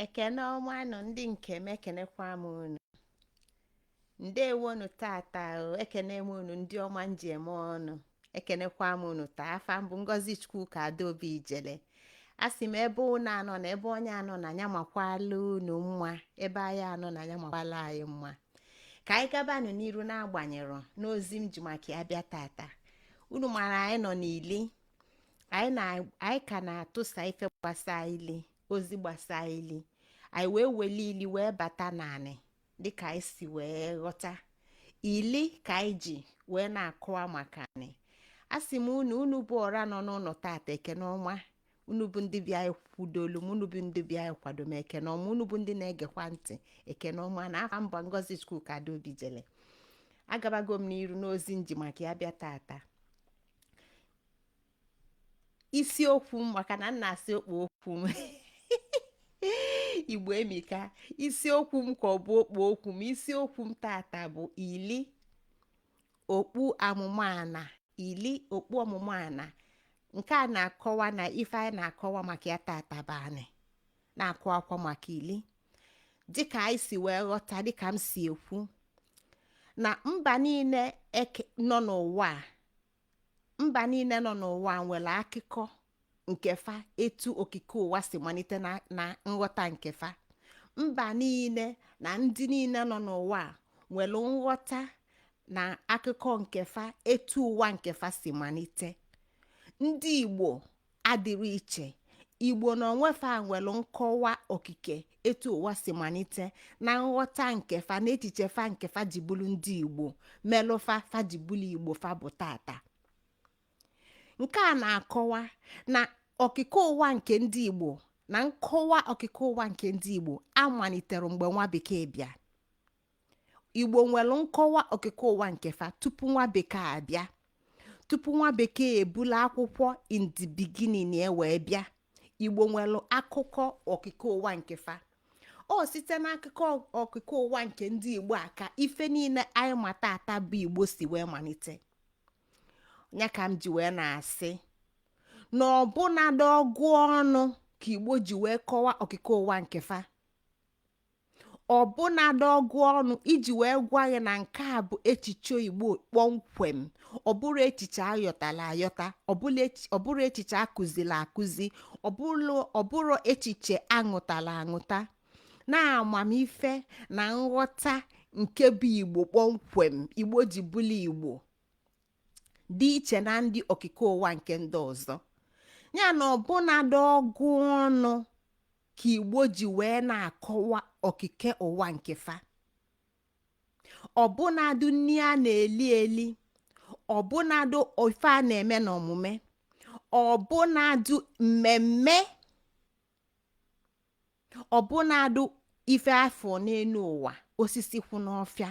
Ekene ọma nụ, ndị nke m. Ekenekwa m unu. Ndewonu tata o. Ekene m unu, ndị ọma nji eme ọnụ. Ekenekwa m unu taa. Afa m bụ Ngozi Chukwuka Adaobi Ijele. A sị m, ebe unu anọ na ebe onye anọ na ya makwala unu mma, ebe anyị anọ na ya makwala anyị mma. Ka anyị gabanụ n'iru n'agbanyerọ n'ozi m ji maka ya bịa tata. Unu mara anyị nọ n'ili anyị na anyị ka na-atụsa ife gbasa ili, ozi gbasa ili. Anyị wee wele ili wee bata naanị dịka anyị si wee ghọta ili ka anyị ji wee na-akọwa maka anị. A sị m unu, unu bụ ọra nọ n'ụlọ tata, ekene ọma. Unu bụ ndị bịa kwudolu m, unu bụ ndị bịa kwado m, ekene ọma. Unu bụ ndị na-egekwa ntị, ekene ọma. Na afa m bụ Ngozi Chukwuka Adaobi Ijele. Agabago m n'iru n'ozi nji maka ya bịa tata. Isiokwu m, maka na m na-asị okpo okwu m, Igbo emika. Isiokwu m ka ọ bụ okpo okwu m. Isiokwu m tata bụ ili okpu amụmana, ili okpu ọmụmana. Nke a na-akọwa na ife anyị na-akọwa maka ya tata bụ anị na-akụ akwa maka ili, dịka anyị si wee ghọta, dịka m si ekwu na mba niile nọ n'ụwa a, mba niile nọ n'ụwa nwere akụkọ nke fa, etu okike ụwa si malite na nghọta nke fa. Mba niile na ndị niile nọ n'ụwa a nwere nghọta na akụkọ nke fa, etu ụwa nke fa si malite. Ndị Igbo adịrị iche. Igbo na onwe fa nwere nkọwa okike, etu ụwa si malite na nghọta nke fa na echiche fa nke fa ji bụrụ ndị Igbo, melụ fa fa ji bụrụ Igbo fa bụ tata. Nke a na-akọwa na okike ụwa nke ndị Igbo na nkọwa okike ụwa nke ndị Igbo amalitere mgbe nwa bekee bịa. Igbo nwere nkọwa okike ụwa nke fa tupu nwa bekee abịa, tupu nwa bekee ebula akwụkwọ In the Beginning ya wee bịa. Igbo nwere akụkọ okike ụwa nke fa. Ọ site n'akụkọ okike ụwa nke ndị Igbo a ka ife niile anyị ma tata bụ Igbo si wee malite. Ya ka m ji wee na-asị na ọbụnadị ọgụ ọnụ ka Igbo ji wee kọwa okike ụwa nke fa, ọbụnadị ọgụ ọnụ iji wee gwa gị na nke a bụ echiche Igbo kpọmkwem. Ọ bụrụ echiche ayọtala ayọta, ọ bụrụ echiche akụzila akụzi, ọ bụrụ echiche aṅụtala aṅụta, na amamife na nghọta nke bụ Igbo kpọmkwem, Igbo ji bụlụ Igbo dị iche na ndị okike ụwa nke ndị ọzọ. Ya na ọbụnadị ọgụ ọnụ ka Igbo ji wee na-akọwa okike ụwa nke fa, ọbụnadụ nni a na-eli eli, ọbụnadụ ife a na-eme n'omume, ọbụnadụ mmemme, ọbụnadụ ife afọ n'elu ụwa, osisi kwụ n'ọfịa,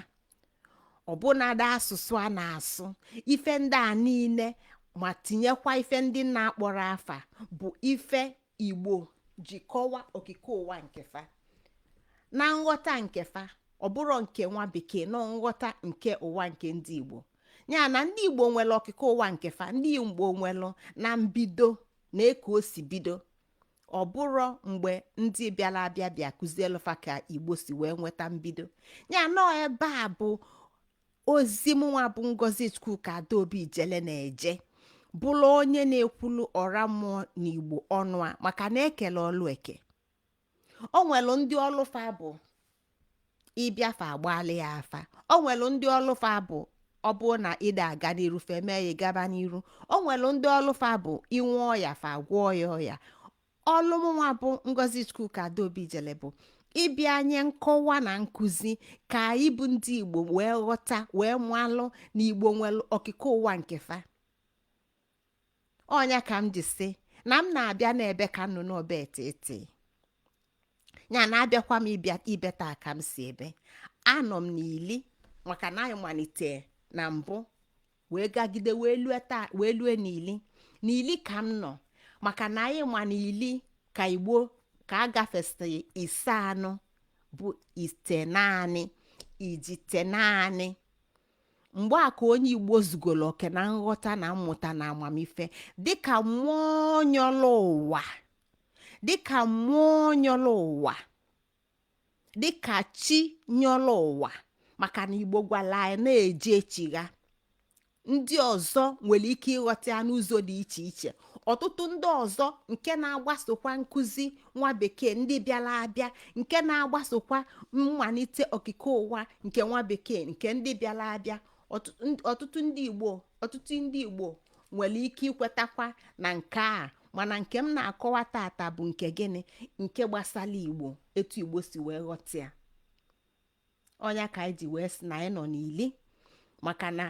ọbụnadụ asụsụ a na-asụ, ife ndị a niile, ma tinyekwa ife ndị na-akpọrọ afa, bụ ife Igbo ji kọwa okike ụwa nke fa na nghọta nke fa. Ọ bụrụ nke nwa bekee nọ, nghọta nke ụwa nke ndị Igbo. Ya na ndị Igbo nwere okike ụwa nke fa, ndị Igbo nwere na mbido na eke o si bido. Ọ bụrụ mgbe ndị bịara abịa bịa kụzielu fa ka Igbo si wee nweta mbido. Ya nọọ ebe a bụ ozi mụnwa bụ Ngozi Chukwuka Adaobi Ijele na-eje, bụrụ onye na-ekwulu ọra mmụọ n'Igbo ọnụ a, maka na ekele ọlụ eke. O nwere ndị ọlụfa bụ ịbịafa agbalị ya afa. O nwere ndị ọlụfa bụ ọ bụrụ na ịda aga n'iru, fe mee ya gaba n'iru. O nwere ndị ọlụfa bụ inwe ọya, fa gwọọ ya ọya. Ọlụmụnwa bụ Ngozi Chukwuka Adaobi Ijele bụ ịbịa nye nkọwa na nkụzi ka anyị bụ ndị Igbo wee ghọta, wee malụ na Igbo nwere okike ụwa nke fa. Ọnya ka m ji sị na m na-abịa n'ebe ka nnụnụ ọba ete ya na-abịakwa m ịbịa ibeta ka m si ebe anọ m n'ili, maka na anyị malite na mbụ wee gagide wee lue taa, wee lue n'ili. N'ili ka m nọ, maka na anyị ma n'ili ka Igbo ka a gafesịrị ise anọ bụ ite naanị ijite naanị. Mgbe a ka onye Igbo zugoro oke na nghọta na mmụta na amamife, dịka mmụọ nyọrọ ụwa, dịka mmụọ nyọrọ ụwa. Dịka chi nyọrọ ụwa, maka na Igbo gwara anyị na-eji echigha. Ndị ọzọ nwere ike ịghọta ya n'ụzọ dị iche iche. Ọtụtụ ndị ọzọ nke na-agbasokwa nkụzi nwa bekee, ndị bịara abịa, nke na-agbasokwa mmalite okike ụwa nke nwa bekee, nke ndị bịara abịa, ọtụtụ ndị Igbo nwere ike ikwetakwa na nke a. Mana nke m na-akọwa tata bụ nke gịnị? Nke gbasara Igbo, etu Igbo si wee ghọta ya. Ọnya ka anyị ji wee sị na anyị nọ n'ili, maka na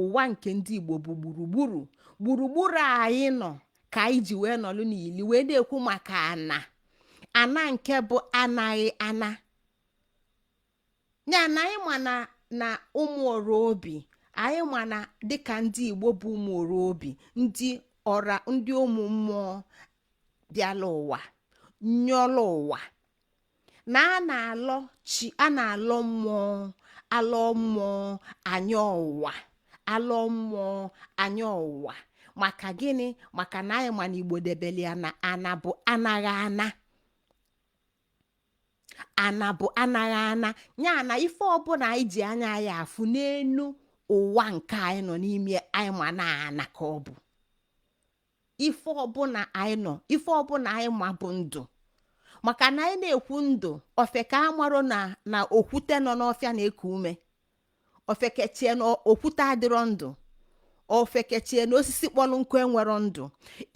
ụwa nke ndị Igbo bụ gburugburu. Gburugburu anyị nọ ka anyị ji wee nọlụ n'ili, wee na-ekwu maka ana, ana nke bụ anaghị ana ya. Na anyị ma na ụmụ obi anyị ma na dịka ndị Igbo bụ ụmụ obi, ndị ọra, ndị ụmụ mmụọ bịala ụwa, nyọlụ ụwa, na a na-alọ chi, a na-alọ mmụọ, alọ mmụọ anya ụwa, alọ mmụọ anya ụwa. Maka gịnị? Maka na anyị ma na Igbo debere ya na ana bụ anaghị ana, ana bụ anaghị ana ya. Na ife ọbụla anyị ji anya anyị afụ n'enu ụwa nke anyị nọ n'ime, anyị ma na ana ka ọ bụ. Ife ọbụla anyị nọ, ife ọbụla anyị ma bụ ndụ, maka na anyị na-ekwu ndụ ofe ka amarụ na okwute nọ n'ọfịa na-eku ume, ofekechie na okwute adịrọ ndụ, ofekechie na osisi kpọrọ nkụ enwero ndụ.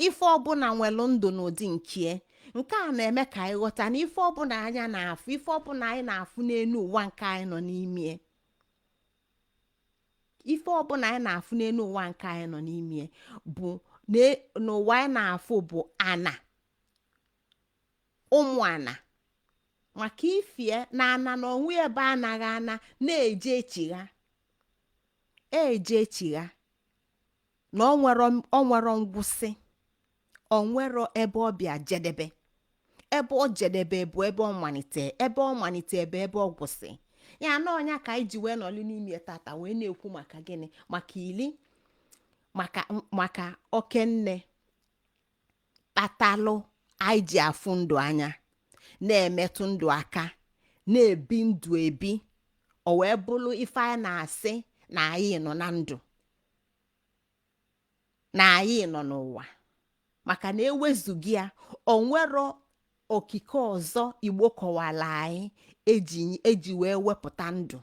Ife ọbụla nwere ndụ n'ụdị nkie. Nke a na-eme ka anyị ghọta na ife ọbụla anya na-afụ, ife ọbụla anyị na-afụ n'elu ụwa nke anyị nọ n'ime, ife ọbụla anyị na-afụ n'elu ụwa nke anyị nọ n'ime bụ n'ụwa anyị na-afụ bụ ana, ụmụ ana. Maka ifie na ana na onwe ebe anaghị ana na-eje echigha, eje echigha, na onwero ngwụsị, onwero ebe ọ bịa jedebe. Ebe ọ jedebe bụ ebe ọ malite, ebe ọ malite ebe ọ gwụsị ya. Na ọnya ka anyị ji wee nọlụ n'ime tata, wee na-ekwu maka gịnị? Maka ili, maka okenne kpatalụ anyị ji afụ ndụ anya, na-emetụ ndụ aka, na-ebi ndụ ebi. O wee bụrụ ife anyị na-asị na anyị nọ na ndụ, na anyị nọ n'ụwa, maka na ewezughị ya, onwero okike ọzọ Igbo kọwara anyị eji wee wepụta ndụ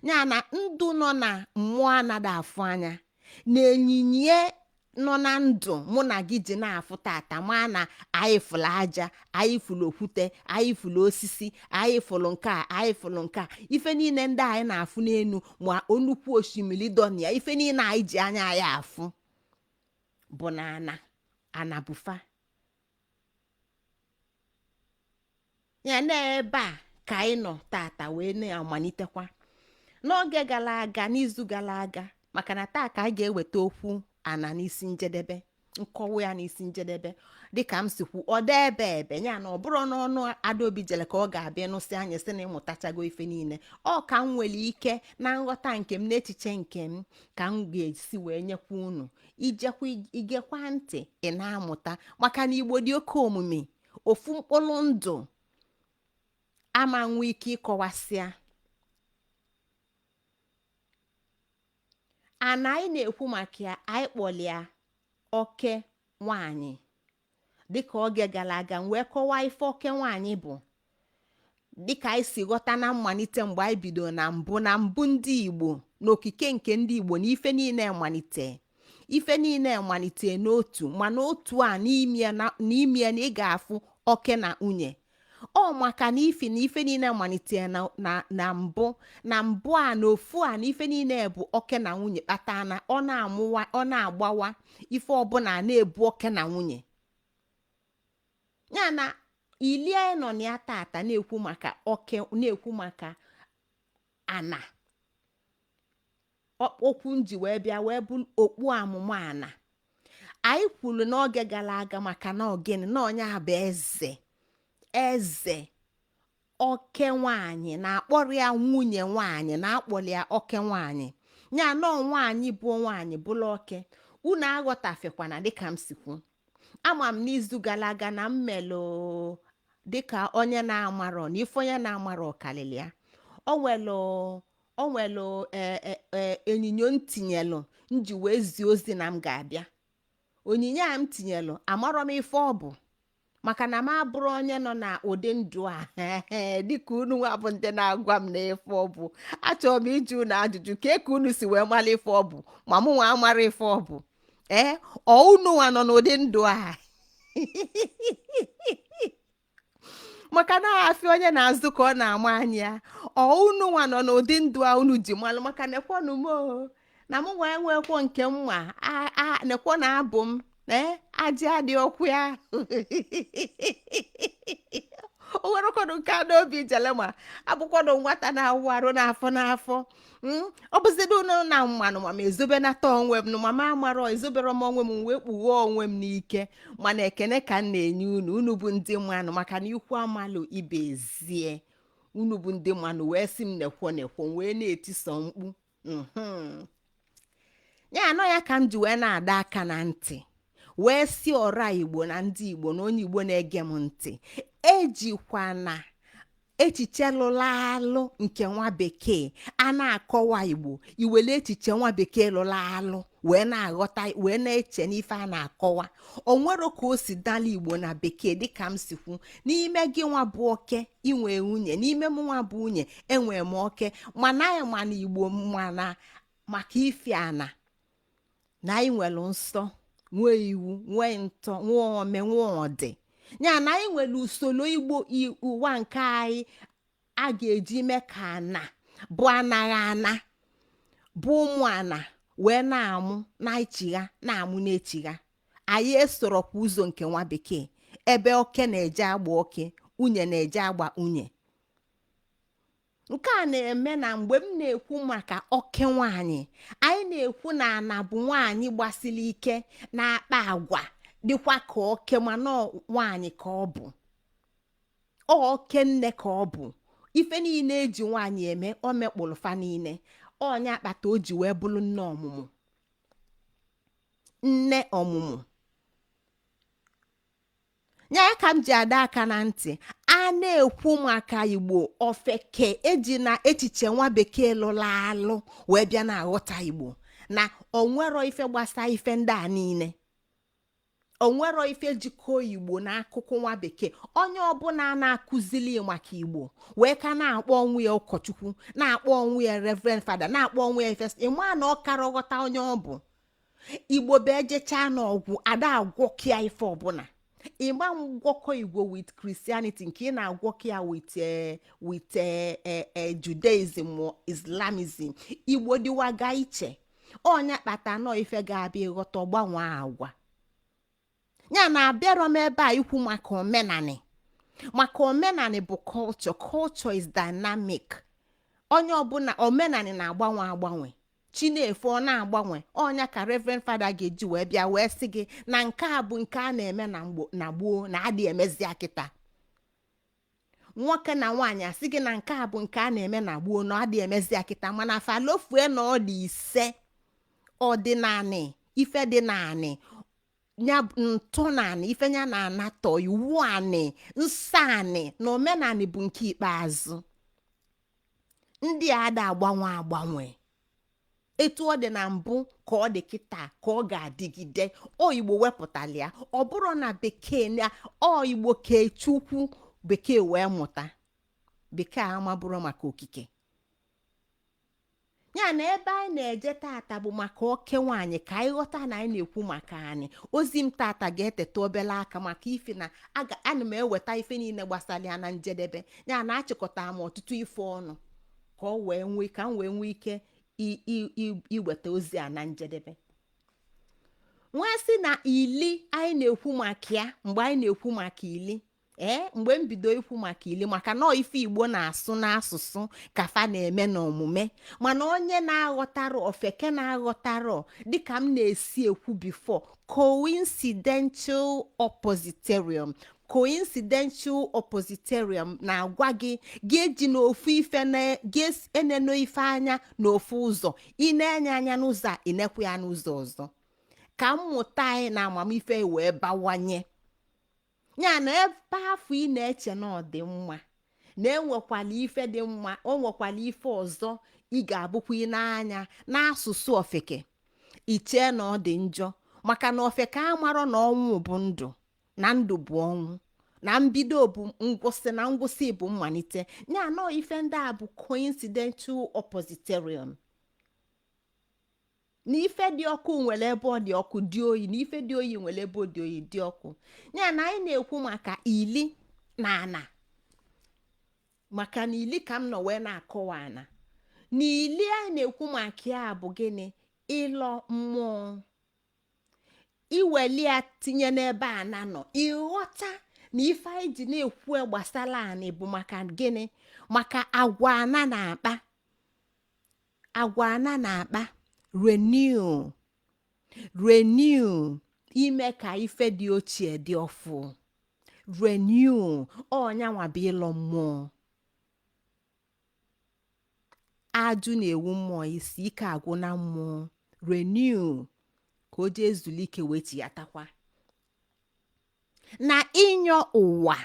ya. Na ndụ nọ na mmụọ anaghị afụ anya, na enyinye nọ na ndụ mụ na gị ji na-afụ tata, ma na anyị fụrụ aja, anyị fụrụ okwute, anyị fụrụ osisi, anyị fụrụ nke a, anyị fụrụ nke a, ife niile ndị anyị na-afụ n'elu, ma nnukwu osimiri dọnia, ife niile anyị ji anya anyị afụ bụ na ana ana bụfa ya. N'ebe a ka anyị nọ tata wee na-amalitekwa n'oge gara aga, n'izu gara aga, maka na taa ka anyị ga-eweta okwu ana n'isi njedebe, nkọwa ya n'isi njedebe. Dịka m si kwu, ọ dị ebe ebe ya na ọ bụrụ n'ọnụ Adaobi jere ka ọ ga-abịa nụsị anyị sị na ịmụtachago ife niile. Ọ ka m nwere ike na nghọta nke m, n'echiche nke m, ka m ga-esi wee nyekwa unu ijekwa igekwa ntị, ị na-amụta, maka na Igbo dị oke omume. Ofu mkpụrụ ndụ ama nwe ike ịkọwasịa ana anyị na-ekwu maka ya. Anyị kpọrọ ya oke nwanyị. Dịka oge gara aga m wee kọwaa ife oke nwanyị bụ, dịka anyị si ghọta na mmalite, mgbe anyị bido na mbụ, na mbụ ndị Igbo, n'okike nke ndị Igbo, na ife niile malite, ife niile malite n'otu. Mana otu a n'ime ya na ị ga-afụ oke na nwunye. Ọ maka na ifi na ife niile malite na mbụ, na mbụ a, na ofu a, na ife niile bụ oke na nwunye, kpata na ọ na-amụwa, ọ na-agbawa, ife ọbụla na-ebu oke na nwunye ya. Na ili anyị nọ na ya tata na-ekwu maka oke, na-ekwu maka ana. Okwu nji wee bịa wee bụ okpu amụma ana anyị kwuru n'oge gara aga, maka na ogene na onye bụ eze, eze oke nwanyị, na-akpọrọ ya nwunye nwanyị, na-akpọrọ ya oke nwanyị ya nọọ nwaanyị bụ nwaanyị bụla oke. Unu aghọtafekwana dịka m si kwu. Ama m n'izu gara aga na m melụ. Dịka onye na-amarọ na ife onye na-amarọ ọkalịlị ya, o nwelu onyinyo m tinyelụ m ji wee zie ozi na m ga-abịa. Onyinye a m tinyelụ, amarọ m ife ọ bụ, maka na m abụrụ onye nọ na ụdị ndụ a dịka unu nwa bụ ndị na-agwa m na ife ọ bụ. Achọrọ m ịjụ unu ajụjụ: ka ka unu si wee mara ife ọ bụ, ma mụ nwa amara ife ọ bụ? Ee, ọ unu nwa nọ n'ụdị ndụ a, maka na afịa onye na-azụ ka ọ na-ama anya ya. Ọ unu nwa nọ n'ụdị ndụ a unu ji malụ? Maka nekwanụ m o, na mụ nwa enwekwo nke mma nekwo na abụ m ee ajị adị ọkwụ ya. O nwerekwanụ nke a n'obi jele ma abụkwanụ nwata na-awụ arụ n'afọ n'afọ. Ọ bụzido unu na mmanụ ma m ezobenata onwe m ma m amarọ, ezobere m onwe m wee kpughe onwe m n'ike. Mana ekene ka m na-enye unu, unu bụ ndị mmanụ, maka na ikwu amalụ ibe ezie. Unu bụ ndị mmanụ wee sị m nekwo nekwo, wee na-etiso mkpu. Ya anọ ya ka m ji wee na-ada aka na ntị, wee si ọra Igbo na ndị Igbo na onye Igbo na-ege m ntị, ejikwana echiche lụrụ alụ nke nwa bekee a na-akọwa Igbo. Iwere echiche nwa bekee lụrụ alụ wee na-aghọta, wee na-eche n'ife a na-akọwa, o nwero ka o si dala Igbo na bekee. Dịka m si kwu, n'ime gị nwa bụ oke inwe nwunye, n'ime m nwa bụ nwunye enwe m oke, mana anyị ma na Igbo mana maka ife ana na anyị nwere nsọ, nwee iwu, nwee ntọ, nwee ome, nwee ọdị ya, na anyị nwere usoro Igbo ụwa nke anyị a ga-eji mee ka ana bụ anaghị ana bụ ụmụ ana wee na-amụ na-echigha, na-amụ na-echigha. Anyị esorokwa ụzọ nke nwa bekee, ebe oke na-eje agba oke, unye na-eje agba unye. Nke a na-eme na mgbe m na-ekwu maka oke nwanyị, anyị na-ekwu na ana bụ nwaanyị gbasiri ike, na-akpa agwa dịkwa ka oke, mana nwaanyị ka ọ bụ, oke nne ka ọ bụ. Ife niile eji nwaanyị eme, o mekpụrụ fa niile. Onye akpata o ji wee bụrụ nne ọmụmụ, nne ọmụmụ ya ka m ji ada aka na ntị. A na-ekwu maka Igbo, ofeke eji na echiche nwa bekee lụrụ alụ wee bịa na-aghọta Igbo, na onwero ife gbasa ife ndị a niile, onwero ife jikọọ Igbo na akụkọ nwa bekee. Onye ọbụla na-akụzili maka Igbo wee ka na-akpọ onwe ya ụkọchukwu, na-akpọ onwe ya reverend father, na-akpọ onwe ya ife, ịma na ọ kara ghọta onye ọ bụ. Igbo bụ ejechaa n'ọgwụ ada agwọkịa ife ọbụla. Ịgba ngwọkọ Igbo with Christianity, nke ị na-agwọkọ ya with Judaism or Islamism, Igbo dịwaga iche. Ọnya kpata nọ ife ga-abịa ịghọta gbanwee agwa ya na abịarọ m ebe a ikwu maka omenani, maka omenani bụ culture. Culture is dynamic. Onye ọbụla omenani na-agbanwe agbanwe, chi na-efe ọ na-agbanwe. Ọnya ka reverend father ga-eji wee bịa wee sị gị na nke a bụ nke a na-eme na na gboo na adị emezi kịta. Nwoke na nwaanyị asị gị na nke a bụ nke a na-eme na gboo na adị emezi kịta, mana falofue na ọ dị ise ọdịnanị, ife dị naanị ya, ntọnanị, ife ya na-anatọ iwu anị, nsọ anị na omenanị bụ nke ikpeazụ. Ndị a ada agbanwe agbanwe. Etu ọ dị na mbụ ka ọ dị kịta, ka ọ ga-adịgide. Ọ Igbo wepụtara ya, ọ bụrụ na bekee na ọ Igbo kee Chukwu, bekee wee mụta. Bekee amabụrụ maka okike ya. Na ebe anyị na-eje tata bụ maka oke nwaanyị, ka anyị ghọta na anyị na-ekwu maka anyị. Ozi m tata ga-eteta obele aka, maka ife na ana m eweta ife niile gbasara ya na njedebe ya, na achịkọta m ọtụtụ ife ọnụ ka ọ wee nwee ka m wee nwee ike iweta ozi a na njedebe. Nwee sị na ili anyị na-ekwu maka ya, mgbe anyị na-ekwu maka ili, ee, mgbe m bido ikwu maka ili, maka na ife Igbo na-asụ n'asụsụ ka fa na-eme n'omume, mana onye na-aghọtara, ofeke na-aghọtara, dịka m na-esi ekwu before, coincidental oppositorium. Coincidental oppositorium na-agwa gị gị eji n'ofu ife na gị eneno ife anya n'ofu ụzọ. Ị na-enye anya n'ụzọ a, ị nekwa ya n'ụzọ ọzọ, ka mmụta anyị na amamife wee bawanye. Ya na ebe afọ ị na-eche na ọ dị mma, na enwekwala ife dị mma, o nwekwala ife ọzọ ị ga-abụkwa ị n'anya n'asụsụ ofeke, ichee na ọ dị njọ, maka na ofeke amarọ na ọnwụ bụ ndụ, na ndụ bụ ọnwụ, na mbido bụ ngwụsị, na ngwụsị bụ mmalite. Ya nọ ife ndị a bụ coincidental oppositorium, na ife dị ọkụ nwere ebe ọ dị ọkụ dị oyi, na ife dị oyi nwere ebe ọ dị oyi dị ọkụ. Ya na anyị na-ekwu maka ili na ana, maka na ili ka m nọ wee na-akọwa ana. Na ili anyị na-ekwu maka ya bụ gịnị? Ịlọ mmụọ. Iweli ya tinye n'ebe ana nọ, ịghọta na ife anyị ji na-ekwu gbasara anị bụ maka gịnị? Maka agwa ana na-akpa, agwa ana na-akpa renew, renew, ime ka ife dị ochie dị ọfụ, renew. Ọnyanwa bụ ịlọ mmụọ. Ajụ na-ewu mmụọ isi ike agwụ na mmụọ, renew ka o jee zụlike wee chiyatakwa na ịnyọ ụwa.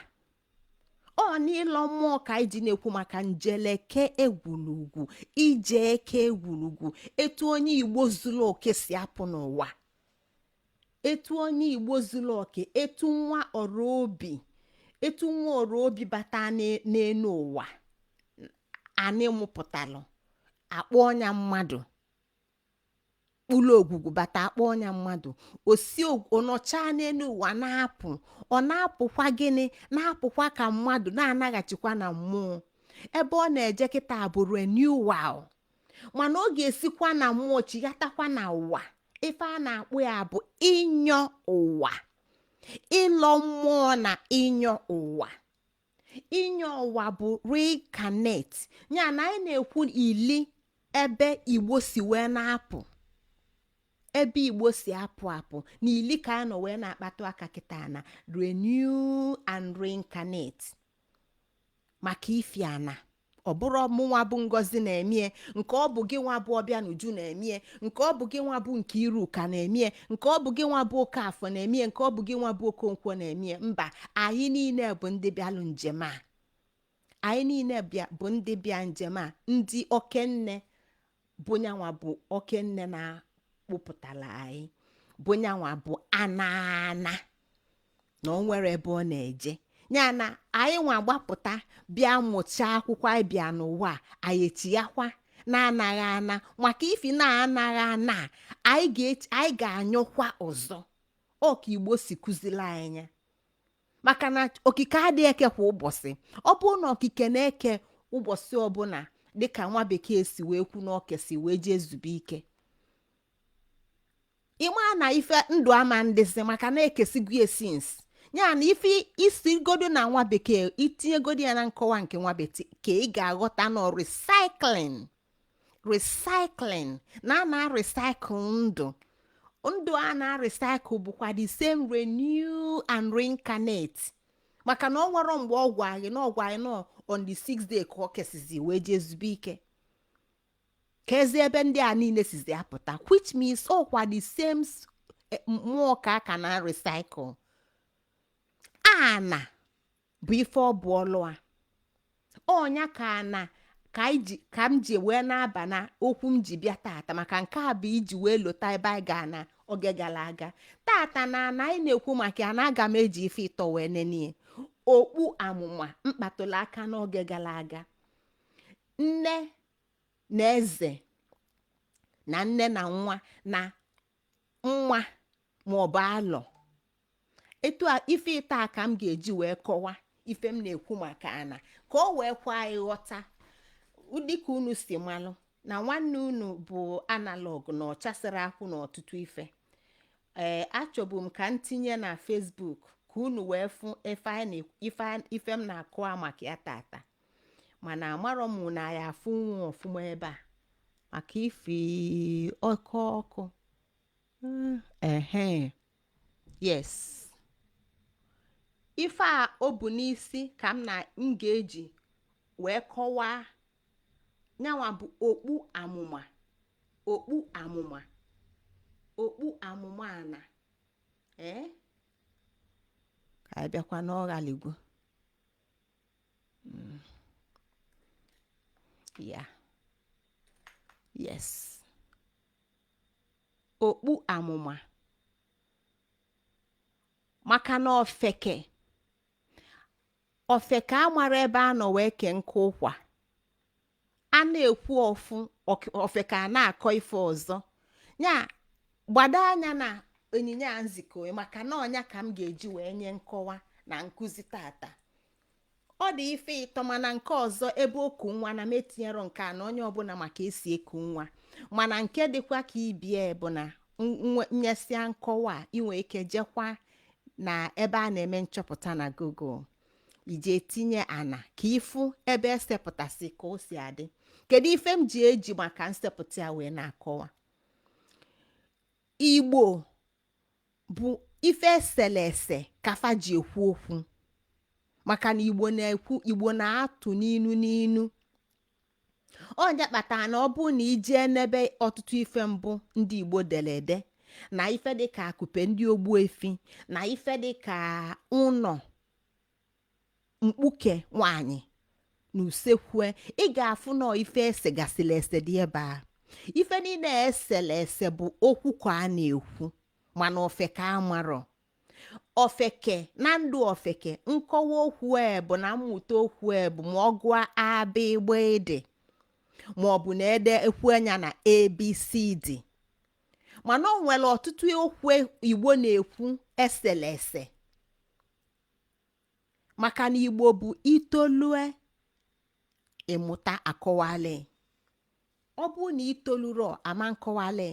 Ọ n'ịlọ mmụọ ka anyị ji na-ekwu maka njeleke egwurugwu, ije eke egwurugwu, etu onye Igbo zuru oke si apụ n'ụwa, etu onye Igbo zuru oke, etu nwa ọrụ obi, etu nwa ọrụ obi bata n'elu ụwa anyị mụpụtalụ, akpọ ọnya mmadụ kpụlụ ogwugwu bata, akpọ ọnya mmadụ, osi ọnọchaa n'elu ụwa na-apụ. Ọ na-apụkwa gịnị? Na-apụkwa ka mmadụ, na-anaghachikwa na mmụọ. Ebe ọ na-eje kịta bụ renewal, mana ọ ga-esikwa na mmụọ chighatakwa na ụwa. Ife a na-akpụ ya bụ ịnyọ ụwa, ịlọ mmụọ na ịnyọ ụwa. Ịnyọ ụwa bụ reincarnate. Ya na anyị na-ekwu ili ebe Igbo si wee na-apụ, ebe Igbo si apụ apụ na ili ka anyị nọ wee na-akpatụ aka kịta na renew and reincarnate, maka ifi ana. Ọ bụrụ ọmụnwa bụ Ngozi na-emie nke, ọ bụ gị nwa bụ ọbịa n'uju na-emie nke, ọ bụ gị nwa bụ nke Iruka na-emie nke, ọ bụ gị nwa bụ Okafọ na-emie nke, ọ bụ gị nwa bụ Okonkwo na-emie. Mba, anyị niile bụ ndị bịalụ njem a. Anyị niile bịa bụ ndị bịa njem a. Ndị okenne bụ nyanwa bụ okenne na-akpụpụtara anyị, bụ nyanwa bụ anana na o nwere ebe ọ na-eje. Ya na anyị nwa gbapụta bịa mụchaa akwụkwọ anyị bịa n'ụwa a, anyị etighakwa na-anaghị ana, maka ifi na-anaghị ana, anyị ga-anyụkwa ọzọ. Ọ ka Igbo si kụziri anyị ya, maka na okike adịghị eke kwa ụbọchị. Ọ bụrụ na okike na-eke ụbọchị ọbụla, dịka nwa bekee si wee kwu na oke si wee jee zube ike, ịma na ife ndụ ama ndịzi, maka na ekesigo ya since. Ya na ife isigodo na nwa bekee, itinyegodi ya na nkọwa nke nwa bekee, ị ga-aghọta na recycling, recycling na a na-recycle ndụ. Ndụ a na-recycle bụkwa the same renew and reincarnate, maka na ọ nwere mgbe ọ gwa anyị na ọ gwa anyị nọ on the sixth day ka ọ kesizi wee jee zube ike, ka ezi ebe ndị a niile sizi apụta, which means ọkwa the same mmụọ ka a ka na recycle. Ana bụ ife ọ bụ ọlụ a ọnya ka ana ka anyị ji ka m ji wee na-aba na okwu m ji bịa tata, maka nke a bụ iji wee lota ebe anyị ga na oge gara aga. Tata na ana anyị na-ekwu maka ya na aga m eji ife ịtọ wee nenie okpu amụma mkpatụrụ aka n'oge gara aga: nne na eze, na nne na nwa, na nwa maọbụ alọ. Etu a ife ịta ka m ga-eji wee kọwa ife m na-ekwu maka ana, ka o wee kwa anyị ghọta. Dịka unu si malụ na nwanne unu bụ analog na ọchasịrị akwụ na ọtụtụ ife, ee, achọbụ m ka m tinye na Facebook ka unu wee fụ ife anyị ife m na-akọwa maka ya tata, mana amarọ m na ya afụ nwa ọfụma ebe a maka ife ọkụ ọkụ. Ehe, yes, ife a o bu n'isi ka m na m ga-eji wee kọwaa nyanwa bụ okpu amụma, okpu amụma, okpu amụma ana. Ee, ka Anyị bịakwa n'ọghaligwo ya. Yes, okpu amụma, maka na ofeke ofeke amara ebe a nọ wee kee nkụ ụkwa. A na-ekwu ofu, ofeke a na-akọ ife ọzọ. Ya gbado anya na onyinye a nzikọ, maka na ọnya ka m ga-eji wee nye nkọwa na nkụzi tata. Ọ dị ife ịtọ, mana nke ọzọ ebe oku nwa na m etinyero nke a na onye ọbụla maka esi eku nwa. Mana nke dịkwa ka ibie bụ na nyesịa nkọwa a, inwe ike jekwa na ebe a na-eme nchọpụta na Google, ije tinye ana ka ịfụ ebe esepụtasị ka o si adị. Kedu ife m ji eji maka nsepụta ya wee na-akọwa? Igbo bụ ife esele ese ka fa ji ekwu okwu, maka na Igbo na-ekwu, Igbo na-atụ n'inu n'inu. Ọnya kpatara na ọ bụrụ na ijee n'ebe ọtụtụ ife mbụ ndị Igbo dere ede, na ife dịka akụpe ndị ogbuefi, na ife dịka ụnọ mkpuke nwanyị na usekwu, ị ga-afụ nọọ ife esegasịla ese dị ebe a. Ife niile esele ese bụ okwu ka a na-ekwu, mana ofeke amarọ ofeke na ndụ ofeke. Nkọwa okwu e bụ na mmụta okwu e bụ ma ọ gụọ abịgbịdị, ma ọ bụ na ede ekwu anya na abcd. Mana o nwere ọtụtụ okwu Igbo na-ekwu esele ese, maka na Igbo bụ itolue ịmụta akọwali. Ọ bụrụ na itoluro, ama nkọwali.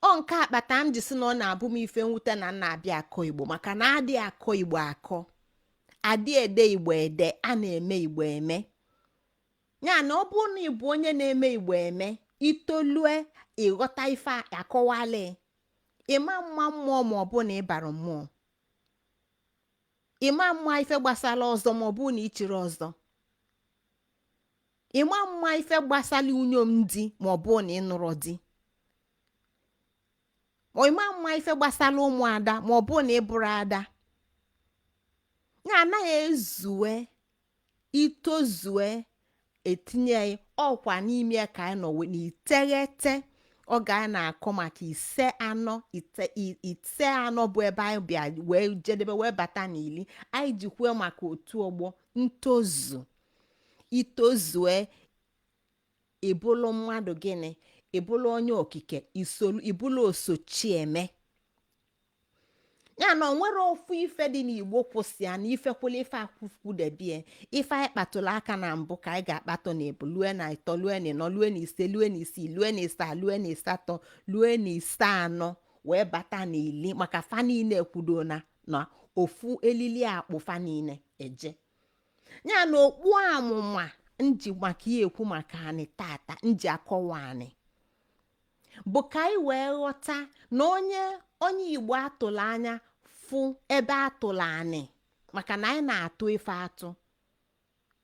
Ọ nke akpata m ji sị na ọ na-abụ m ife mwute na nna abịa akọ Igbo, maka na adị akọ Igbo akọ, adị ede Igbo ede, a na-eme Igbo eme. Ya na ọ bụrụ na ị bụ onye na-eme Igbo eme, itolue ịghọta ife akọwali. Ịma mma mmụọ ma ọ bụ na ịbara mmụọ, ịma mma ife gbasara ọzọ ma ọ bụ na ichiri ọzọ, ịma mma ife gbasara unyom di ma ọ bụ na ịnụrụ di, ịma mma ife gbasara ụmụada ma ọ bụ na ịbụrụ ada. Ya anaghị ezue itozue etinye ọkwa n'ime ka anyị nọ n'iteghete. Oge anyị na-akọ maka ise anọ, ise anọ bụ ebe anyị bịa wee jedebe wee bata n'ili. Anyị jikwue maka otu ọgbọ ntozu. Itozue, ịbụlụ mmadụ gịnị? Ịbụlụ onye okike, isolu ịbụlụ osochieme. Ya na onwere ofu ife dị n'Igbo kwụsị ya na ife kwụla ife akwụkwudebie. Ife anyị kpatụrụ aka na mbụ ka anyị ga-akpatụ na ịbụ lue na ịtọ, lue na ịnọ, lue na ise, lue na isii, lue na ịsaa, lue na ịsatọ, lue na ise anọ, wee bata na ili, maka fa niile ekwudo na ofu elili akpụ fa niile eje. Ya na okpu amụma nji maka ya ekwu maka anị tata, nji akọwa anị bụ ka anyị wee ghọta na onye onye Igbo atụrụ anya fụ ebe atụrụ anị, maka na anyị na-atụ ife atụ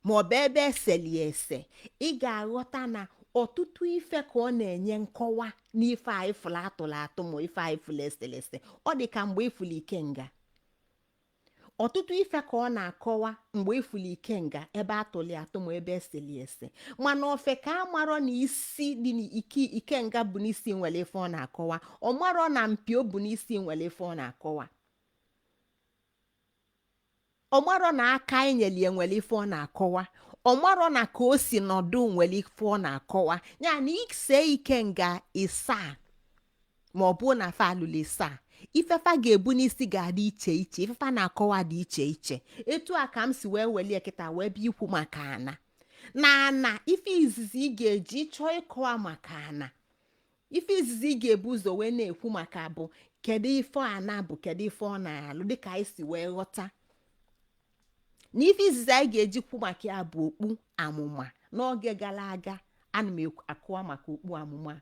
ma ọ bụ ebe eseli ese, ị ga-aghọta na ọtụtụ ife ka ọ na-enye nkọwa n'ife anyị fụrụ atụrụ atụ ma ife anyị fụrụ esere ese. Ọ dị ka mgbe ịfụrụ ikenga, ọtụtụ ife ka ọ na-akọwa mgbe ịfụrụ ikenga ebe atụli atụ ma ebe eseli ese. Mana ofe ka amarọ na isi dị n'ike ikenga bụ n'isi nwere ife ọ na-akọwa, ọ marọ na mpi o bụ n'isi nwere ife ọ na-akọwa, ọ marọ na aka enyelie nwere ife ọ na-akọwa, ọ marọ na ka o si nọdụ nwere ife ọ na-akọwa. Ya na ise ikenga isaa ma ọ bụ na fa alụlụ isaa, ifefa ga-ebu n'isi ga-adị iche iche, ifefa na-akọwa dị iche iche. Etu a ka m si wee welie kịta wee bịa ikwu maka ana. Na ana, ife izizi ị ga-eji chọọ ịkọwa maka ana, ife izizi ị ga-ebu ụzọ wee na-ekwu maka bụ kedu ife ana bụ, kedu ife ọ na-alụ. Dịka anyị si wee ghọta na ife izizi anyị ga-eji kwu maka ya bụ okpu amụma. N'oge gara aga ana m akụwa maka okpu amụma,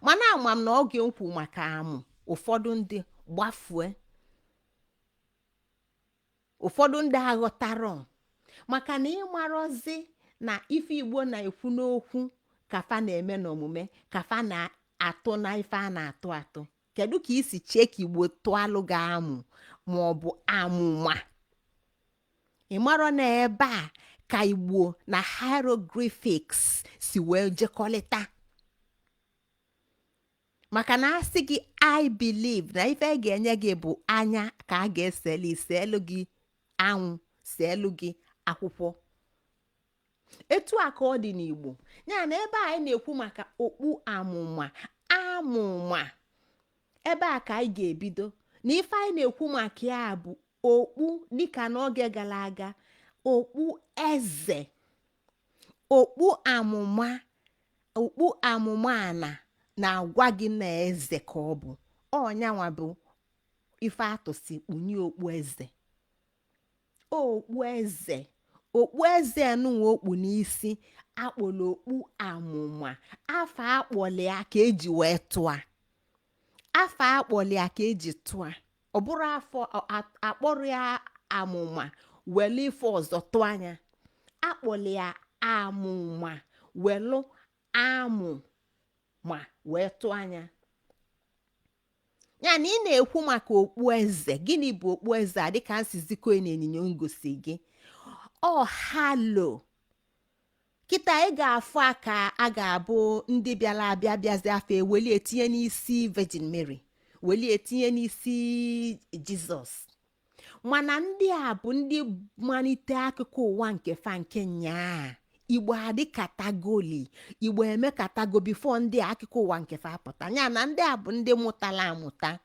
mana ama m na oge nkwu maka amụ, ụfọdụ ndị gbafue, ụfọdụ ndị aghọtarọ, maka na ịmarọzi na ife Igbo na-ekwu n'okwu ka fa na-eme n'omume, ka fa na-atụ na ife a na-atụ atụ. Kedu ka isi chee ka Igbo tụalụ gị amụ? Ma ọ bụ amụma. Ị marọ na ebe a ka Igbo na hieroglyphics si wee jekọlịta, maka na asị gị "I believe" na ife a ga-enye gị bụ anya ka a ga-eseli, selu gị anwụ, selu gị akwụkwọ. Etu a ka ọ dị n'Igbo. Ya na ebe a anyị na-ekwu maka okpu amụma, amụma, ebe a ka anyị ga-ebido na ife anyị na-ekwu maka ya bụ okpu, dịka n'oge gara aga, okpu eze, okpu amụma. Okpu amụma ana na-agwa gị na eze ka ọ bụ. Ọnyanwa bụ ife atụsi kpunye okpu eze. Okpu eze, okpu eze nụnwa okpu n'isi akpọrọ okpu amụma. Afa akpọli ya ka eji wee tụa, afa akpọli ya ka eji tụa. Ọ bụrụ afọ akpọrọ ya amụma welu ife ọzọ tụọ anya, akpọli ya amụma welu amụ ma wee tụọ anya ya. Na ị na-ekwu maka okpu eze, gịnị bụ okpu eze a? Dịka nsizikọ na ịnyịnya ngosi gị, ọ halo kịta ị ga-afụ a ka a ga-abụ ndị bịara abịa bịazi afọ eweli etinye n'isi Virgin Mary, weli etinye n'isi Jizọs. Mana ndị a bụ ndị malite akụkọ ụwa nke fa nke nyaa. Igbo adịkatagoli, Igbo emekatago before ndị a akụkọ ụwa nke fa apụta. Ya na ndị a bụ ndị mụtara amụta.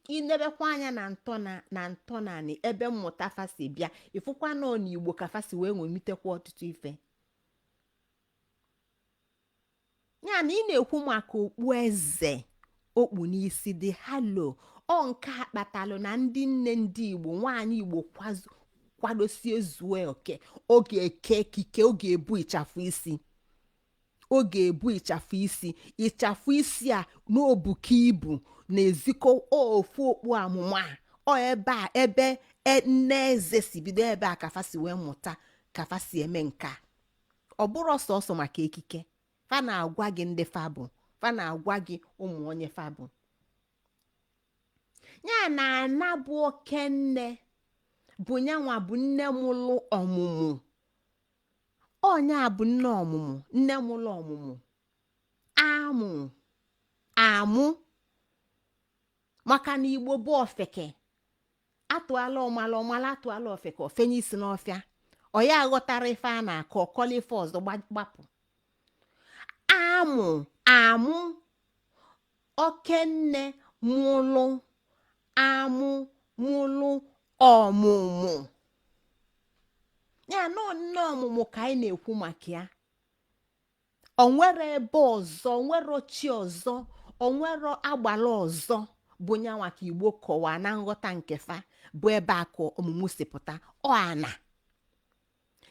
Inebekwa anya na ntọna na ntọnanị ebe mmụta fa si bịa, ịfụkwa nọ n'Igbo ka fa si wee nwemitekwa ọtụtụ ife. Ya na ị na-ekwu maka okpu eze okpu n'isi dị halo. Ọ nke a kpatalụ na ndị nne ndị Igbo, nwaanyị Igbo kwadosie zuo oke, ọ ga-eke ekike, ọ ga-ebu ịchafụ isi, ọ ga-ebu ịchafụ isi. Ịchafụ isi a n'obuka ibu na-ezikọ ofu okpu amụma. Ọ ebe a ebe nne eze si bido, ebe a ka fa si wee mụta ka fa si eme nke a. Ọ bụrụ sọsọ maka ekike, fa na-agwa gị ndị fa bụ, fa na-agwa gị ụmụ onye fa bụ. Ya na ana bụ oke nne bụ nyanwa bụ nne mụlụ ọmụmụ. Ọnya bụ nne ọmụmụ, nne mụlụ ọmụmụ, amụ amụ, maka na Igbo bụ ofeke. Atụala ọmala ọmala, atụala ofeke ofenye isi n'ọfịa. Ọ ya aghọtara ife a na-akọ, ọkọla ife ọzọ gbapụ. Amụ amụ, okenne mụlụ amụ, mụlụ ọmụmụ. Ya nọ nne ọmụmụ ka anyị na-ekwu maka ya. O nwere ebe ọzọ, onwero chi ọzọ, onwero agbala ọzọ bụ nyanwa ka Igbo kọwaa na nghọta nke fa bụ ebe akụ ọmụmụ si pụta. Ọ ana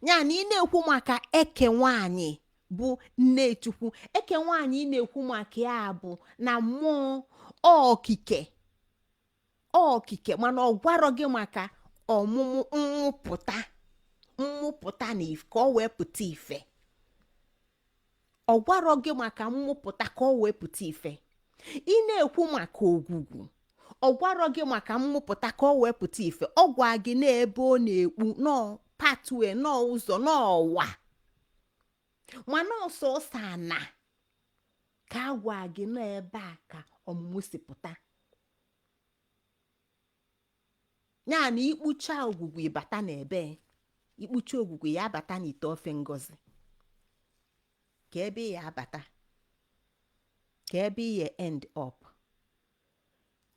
ya na ị na-ekwu maka eke nwanyị bụ nne Chukwu. Eke nwanyị ị na-ekwu maka ya bụ na mmụọ okike okike, mana ọ gwarọ gị maka ọmụmụ, mmụpụta, mmụpụta na ka ọ wee pụta ife. Ọ gwarọ gị maka mmụpụta ka ọ wee pụta ife. Ị na-ekwu maka ogwugwu, ọ gwarọ gị maka mmụpụta ka ọ wee pụta ife. Ọ gwa gị n'ebe ọ na-ekpu nọọ pathway, nọọ ụzọ, n'ọwa, mana ọsọsọ ana ka a gwa gị nọ ebe a ka ọmụmụ si pụta. Ya na ikpucha ogwugwu ịbata n'ebe ikpucha ogwugwu ya abata n'ite ofe ngozi, ka ebe ya abata, ka ebe ya end up.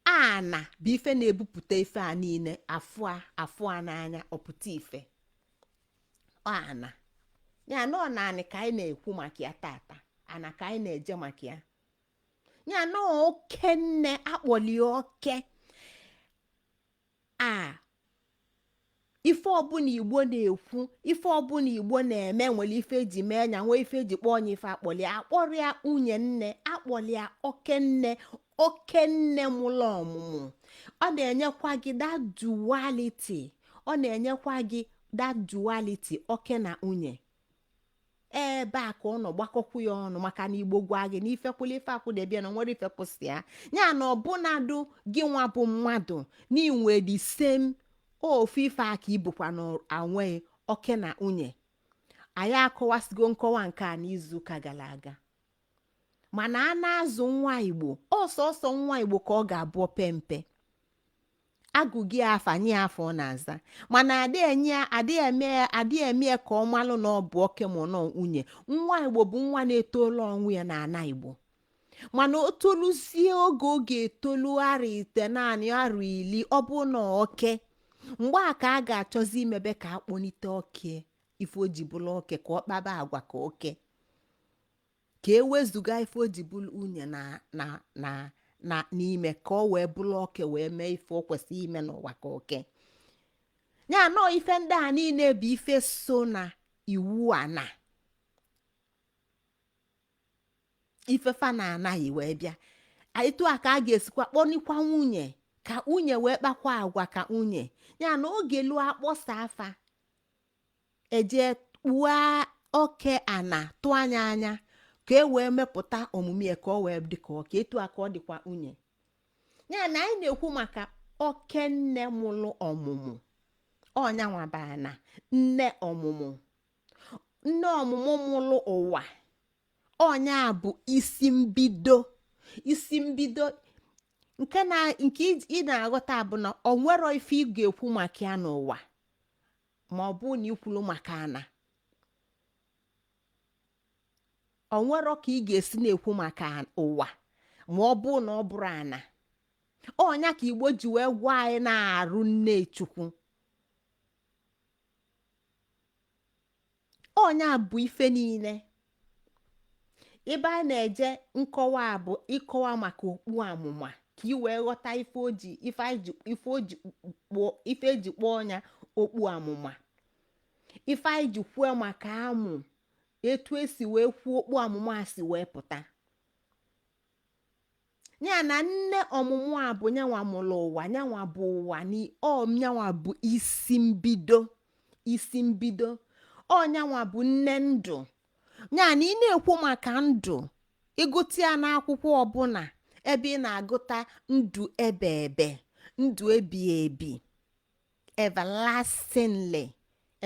Ana bụ ife na-ebupụta ife a niile afụ a afụ a n'anya ọpụta ife. Ọ ana ya nọ naanị ka anyị na-ekwu maka ya tata, ana ka anyị na-eje maka ya. Ya nọ oke nne akpọli oke a. Ife ọbụla Igbo na-ekwu, ife ọbụla Igbo na-eme nwere ife eji mee ya, nwee ife eji kpọọ onye ife akpọli. Akpọrọ ya nwunye nne, akpọli ya oke nne, oke nne mụlụ ọmụmụ. Ọ na-enyekwa gị that duality, ọ na-enyekwa gị that duality, oke na nwunye. Ebe a ka ọ nọ gbakọkwu ya ọnụ, maka na Igbo gwa gị na ife kwụla ife akwụdebịa na nwere ife kwụsị ya. Ya na ọbụnadụ gị nwa bụ mmadụ na inwe the same ofu ife a ka ibukwa na anwe oke na nwunye. Anyị akọwasigo nkọwa nke a n'izuụka gara aga. Mana a na-azụ nwa Igbo, ọsọsọ nwa Igbo ka ọ ga-abụ ope mpe agụgị afa nye afọ ọ na-aza, mana adịghị eme ya ka ọ malụ na ọ bụ oke ma ọ nwunye. Nwa Igbo bụ nwa na-etola onwe ya n'ana Igbo, mana o toluzie oge ọ ga-etolu arọ 9, arọ 10, ọ bụ na oke, mgbe a ka a ga-achọzi imebe ka a kpọnite oke, ife o ji bụrụ oke, ka ọ kpaba agwa ka oke, ka e wezụga ife o ji bụrụ nwunye na na na na n'ime, ka ọ wee bụrụ oke wee mee ife o kwesịrị ime n'ụwa ka oke ya. Nọọ ife ndị a niile bụ ife so na iwu ana ife fa na anaghị wee bịa. Etu a ka a ga-esikwa kpọnikwa nwunye, ka nwunye wee kpakwa agwa ka nwunye ya. Na oge luo, akpọsa afa, eje kpuo oke ana, tụọ anya anya ka e wee mepụta omume ya ka ọ wee dị ka oke. Etu a ka ọ dịkwa nwunye ya. Na anyị na-ekwu maka oke nne mụlụ ọmụmụ, ọnyanwa bụ ana nne ọmụmụ, nne ọmụmụ mụlụ ụwa. Ọnya bụ isi mbido, isi mbido nke na nke ị na-aghọta bụ na ọ nwero ife ị ga-ekwu maka ya n'ụwa ma ọ bụ na ikwulu maka ana. Ọ nwero ka ị ga-esi na-ekwu maka ụwa ma ọ bụ na ọ bụrụ ana. Ọnya ka Igbo ji wee gwa anyị na-arụ nne Chukwu. Ọnya bụ ife niile. Ebe a na-eje nkọwa bụ ịkọwa maka okpu amụma, ka ị wee ghọta ife o ji ife anyị ji ife o ji kpọọ ife eji kpọọ ọnya okpu amụma, ife anyị ji kwuo maka amụ, etu esi wee kwuo okpu amụma a si wee pụta. Ya na nne ọmụmụ a bụ nyanwa mụrụ ụwa, nyanwa bụ ụwa, ọ nyanwa bụ isi mbido, isi mbido, ọ nyanwa bụ nne ndụ. Ya na ị na-ekwu maka ndụ, ịgụta ya n'akwụkwọ ọbụla ebe ị na-agụta ndụ ebe ebe, ndụ ebi ebi, everlastingly,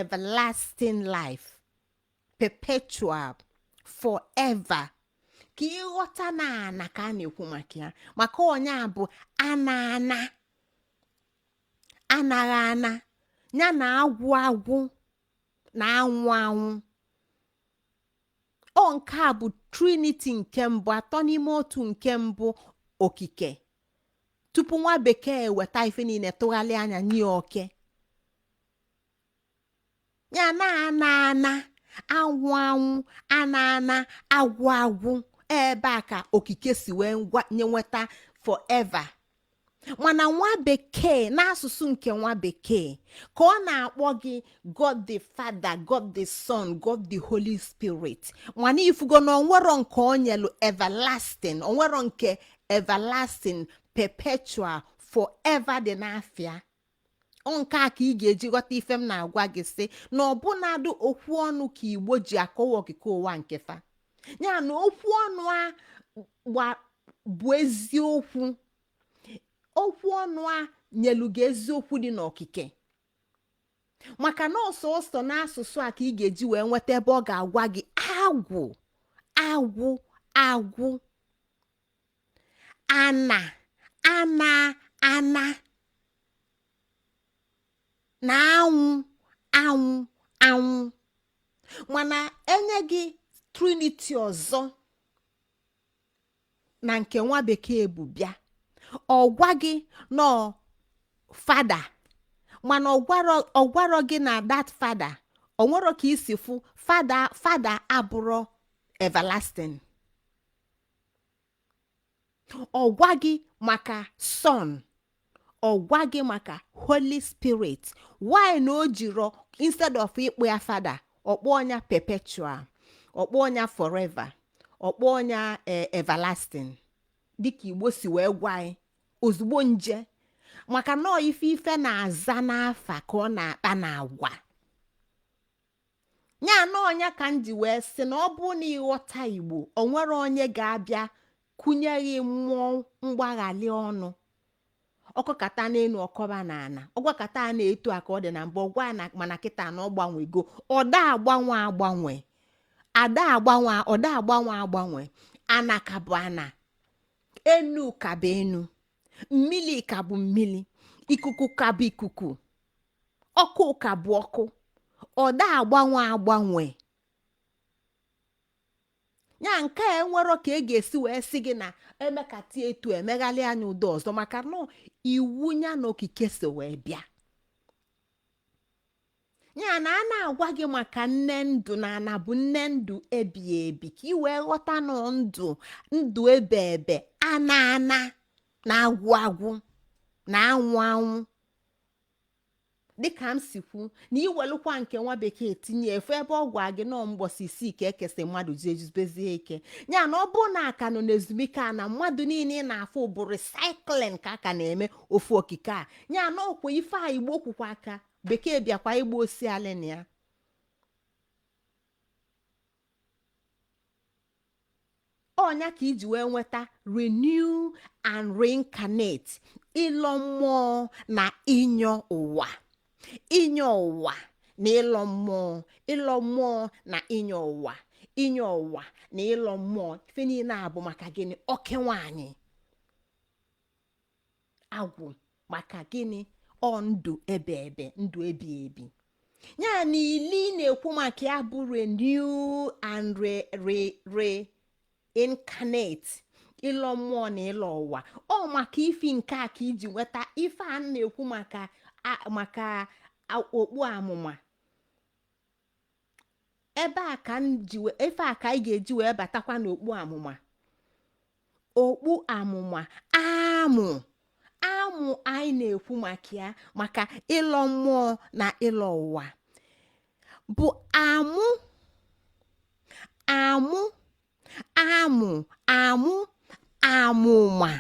everlasting life, perpetual, forever, ka ịghọta na ana ka a na-ekwu maka ya, maka onye a bụ ana ana anaghị ana ya na agwụ agwụ na anwụ anwụ. Ọ nke a bụ trinity nke mbụ, atọ n'ime otu nke mbụ, okike, tupu nwa bekee weta ife niile tụgharịa anya nye oke ya na ana ana anwụ anwụ ana ana agwụ agwụ. Ebe a ka okike si wee nye nweta forever. Mana nwa bekee, n'asụsụ nke nwa bekee, ka ọ na-akpọ gị God the Father, God the Son, God the Holy Spirit, mana ifugo na onwero nke o nyelu everlasting, onwero nke everlasting, perpetual, forever dị n'afịa. Ọ nke a ka ị ga-eji ghọta ife m na-agwa gị, sị na ọbụnadụ okwu ọnụ ka Igbo ji akọwa okike ụwa nke fa. Ya na okwu ọnụ a bụ eziokwu. Okwu ọnụ a nyelu gị eziokwu dị n'okike, maka na ọsọsọ n'asụsụ a ka ị ga-eji wee nweta ebe ọ ga-agwa gị agwụ agwụ agwụ, ana ana ana na anwụ anwụ anwụ. Mana enye gị trinity ọzọ na nke nwa bekee bụ bịa, ọ gwa gị nọ Father, mana ọ gwarọ gị na that Father, o nwero ka isi fụ Father. Father abụrọ everlasting. Ọ gwa gị maka Son, ọ gwa gị maka Holy Spirit. Why na o jiro, instead of ịkpọ ya Father, ọkpọ ọnya perpetual, ọkpọ ọnya forever, ọkpọ ọnya everlasting, dịka Igbo si wee gwa anyị ozugbo nje? Maka na ife ife na-aza n'afa ka ọ na-akpa n'agwa. Ya na ọnya ka m ji wee sị na ọ bụ na ịghọta Igbo, o nwere onye ga-abịa kụnyeghị mmụọ mgbaghali ọnụ. Ọkọkata n'elu, ọkọba n'ala. Ọgwakata a na-eto a ka ọ dị na mbụ, ọgwa na mana kịta na ọ gbanwego. Ọda agbanwe agbanwe, ada agbanwe, ọda agbanwe agbanwe. Ana ka bụ ana, enu ka bụ enu, mmili ka bụ mmili, ikuku ka bụ ikuku, ọkụ ka bụ ọkụ. Ọda agbanwe agbanwe. Ya nke a enwero ka e ga-esi wee sị gị na emekata etu emeghalị anya ụdọ ọzọ, maka na iwu ya na okike so wee bịa. Ya na a na-agwa gị maka nne ndụ na ana bụ nne ndụ ebi ebi, ka ị wee ghọta na ndụ ndụ ebe ebe ana ana na-agwụ agwụ na anwụ anwụ. Dịka m si kwu na iwelụkwa nke nwa bekee tinye efu ebe ọ gwa gị nọọ mbọsị isii ka ekesi mmadụ ji ejubezie ike. Ya na ọ bụ na aka nọ n'ezumike a na mmadụ niile ị na-afụ bụ recycling ka a ka na-eme ofu okike a. Ya na ọkwa ife a Igbo kwukwa aka bekee bịakwa igbo osi alị na ya. Ọnya ka iji wee nweta renew and reincarnate, ịlọ mmụọ na ịnyọ ụwa, ịnyọ ụwa na ịlọ mmụọ, ịlọ mmụọ na ịnyọ ụwa, ịnyọ ụwa na ịlọ mmụọ. Ife niile a bụ maka gịnị? Oke nwaanyị agwụ. Maka gịnị? Ọ ndụ ebe ebe, ndụ ebi ebi. Ya na ili na-ekwu maka ya bụ renew and re re reincarnate, ịlọ mmụọ na ịlọ ụwa. Ọ maka ifi nke a ka iji nweta ife a na-ekwu maka okpu amụma. Ebe a ka ife a ka anyị ga-eji wee batakwa n'okpu amụma. Okpu amụma amụ amụ anyị na-ekwu maka ya, maka ịlọ mmụọ na ịlọ ụwa, bụ amụ amụ amụ amụ amụma.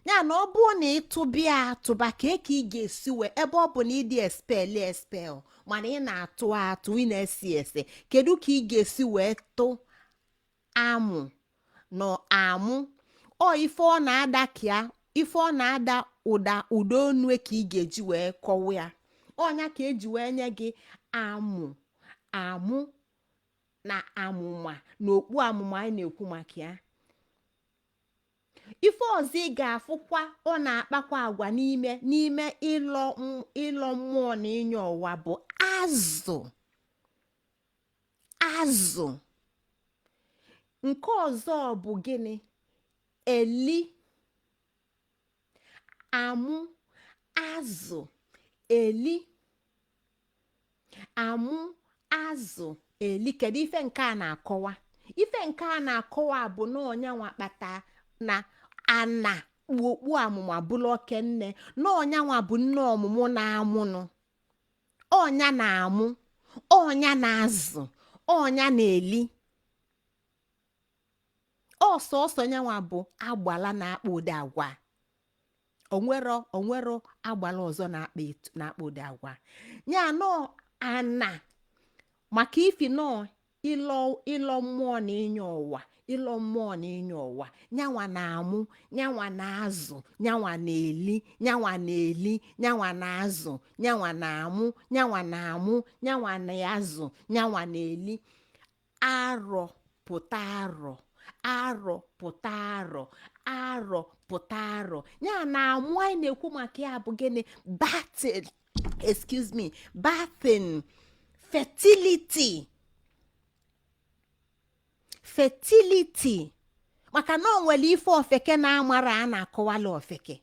Ya na ọ bụrụ na ịtụbịa atụba ka ka ị ga-esi wee, ebe ọ bụ na ịdị espel espel, mana ị na-atụ atụ, ị na-esi ese, kedu ka ị ga-esi wee tụ amụ na amụ? Ọ ife ọ na-ada ka ya, ife ọ na-ada ụda ụda onu ka ị ga-eji wee kọwa ya. Ọnya ka eji wee nye gị amụ amụ na amụma na okpu amụma anyị na-ekwu maka ya. Ife ọzọ ị ga-afụkwa ọ na-akpakwa agwa n'ime n'ime ịlọ mmụọ na ịnyọ ụwa bụ azụ. Azụ nke ọzọ bụ gịnị? Eli. Amụ, azụ, eli. Amụ, azụ, eli. Kedu ife nke a na-akọwa? Ife nke a na-akọwa bụ na ọnyanwa kpata na ana kpu okpu amụma bụrụ oke nne, na ọnyanwa bụ nne ọmụmụ na-amụnụ. Ọnya na-amụ, ọnya na-azụ, ọnya na-eli. Ọsọsọ nyanwa bụ agbala na-akpa ụdị agwa. Onwero agbala ọzọ na-akpa ụdị agwa ya nọ ana, maka ifi nọ ịlọ mmụọ na ịnyọ ụwa, ịlọ mmụọ na ịnyọ ụwa. Nyanwa na-amụ, nyanwa na-azụ, nyanwa na-eli, nyanwa na-eli, nyanwa na-azụ, nyanwa na-amụ, nyanwa na-amụ, nyanwa na-azụ, nyanwa na-eli. Arọ pụta arọ, arọ pụta arọ, arọ pụta arọ. Ya na amụ anyị na-ekwu maka ya bụ gịnị? Birthing, excuse me, birthing, fertility, fertility. Maka na o nwere ife ofeke na-amara a na-akọwali ofeke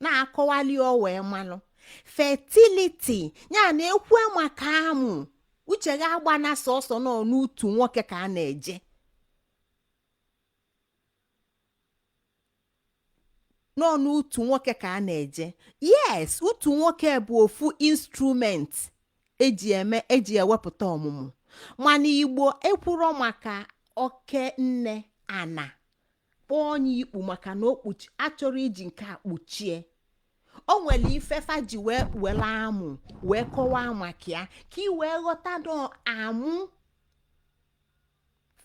na-akọwali o wee malụ fertility. Ya na ekwu maka amụ, uche gị agba na sọsọ nọ n'utu nwoke ka a na-eje nọ n'utu nwoke ka a na-eje. Yes, utu nwoke bụ ofu instrument eji eme, eji ewepụta ọmụmụ, mana Igbo ekwuro maka oke nne ana kpọọ onye ikpu, maka na okpuchi achọrọ iji nke a kpuchie. O nwere ife fa ji wee were amụ wee kọwaa maka ya, ka ị wee ghọta na amụ,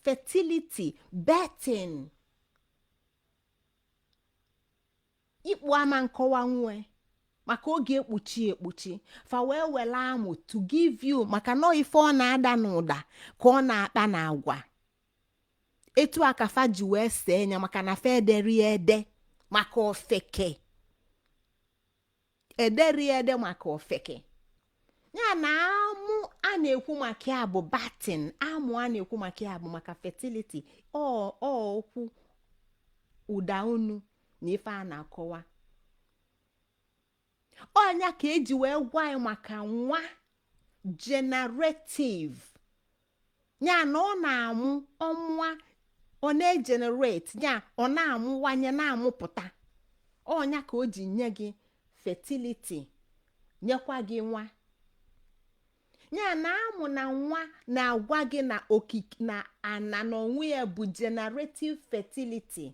fertility, birthing, ikpu ama nkọwa nwe maka oge ekpuchi ekpuchi. Fa wee were amụ to give you, maka na ife ọ na-ada n'ụda ka ọ na-akpa na agwa. Etu a ka fa ji wee see ya, maka na fa ederi ede maka ofeke, ederi ede maka ofeke. Ya na amụ a na-ekwu maka ya bụ birthing. Amụ a na-ekwu maka ya bụ maka fertility. Ọ okwu ụda unu na ife a na-akọwa ọnya ka eji wee gwa anyị maka nwa generative, ya na ọ na-amụ ọmụa, ọ na-egenerate, ya ọ na-amụwanye, na-amụpụta. Ọnya ka o ji nye gị fertility, nyekwa gị nwa. Ya na amụ na nwa na-agwa gị na okike na ana na onwe ya bụ generative fertility.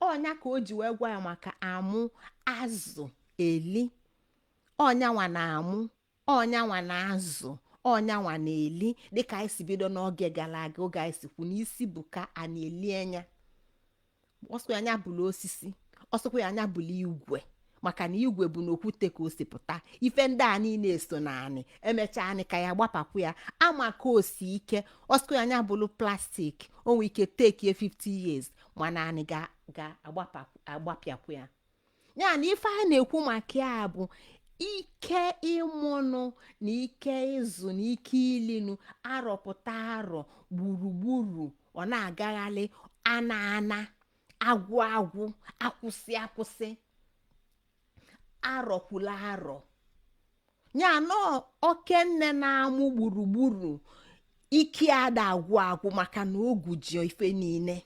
Ọnya ka o ji wee gwa ya maka amụ, azụ, eli. Ọnyanwa na-amụ, ọnyanwa na-azụ, ọnyanwa na-eli. Dịka anyị si bido n'oge gara aga, oge anyị si kwu n'isi bụ ka a na-eli anya, ọsọ anya bụla osisi, ọsọkwa ya anya bụla igwe, maka na igwe bụ n'okwute ka o si pụta. Ife ndị a niile so naanị emechaa anyị ka ya gbapapụ ya ama ka o si ike. Ọsọkwa ya anya bụlụ plastic, o nwee ike tekie 50 years, mana anyị ga-agbapịakwu ya. Ya na ife a na-ekwu maka ya bụ ike ịmụnụ na ike ịzụ na ike ilinu, arọpụta arọ gburugburu, ọ na-agagharị ana ana, agwụ agwụ, akwụsị akwụsị, arọkwula arọ. Ya na okenne na-amụ gburugburu, ike ada agwụ agwụ, maka na ogu ji ife niile,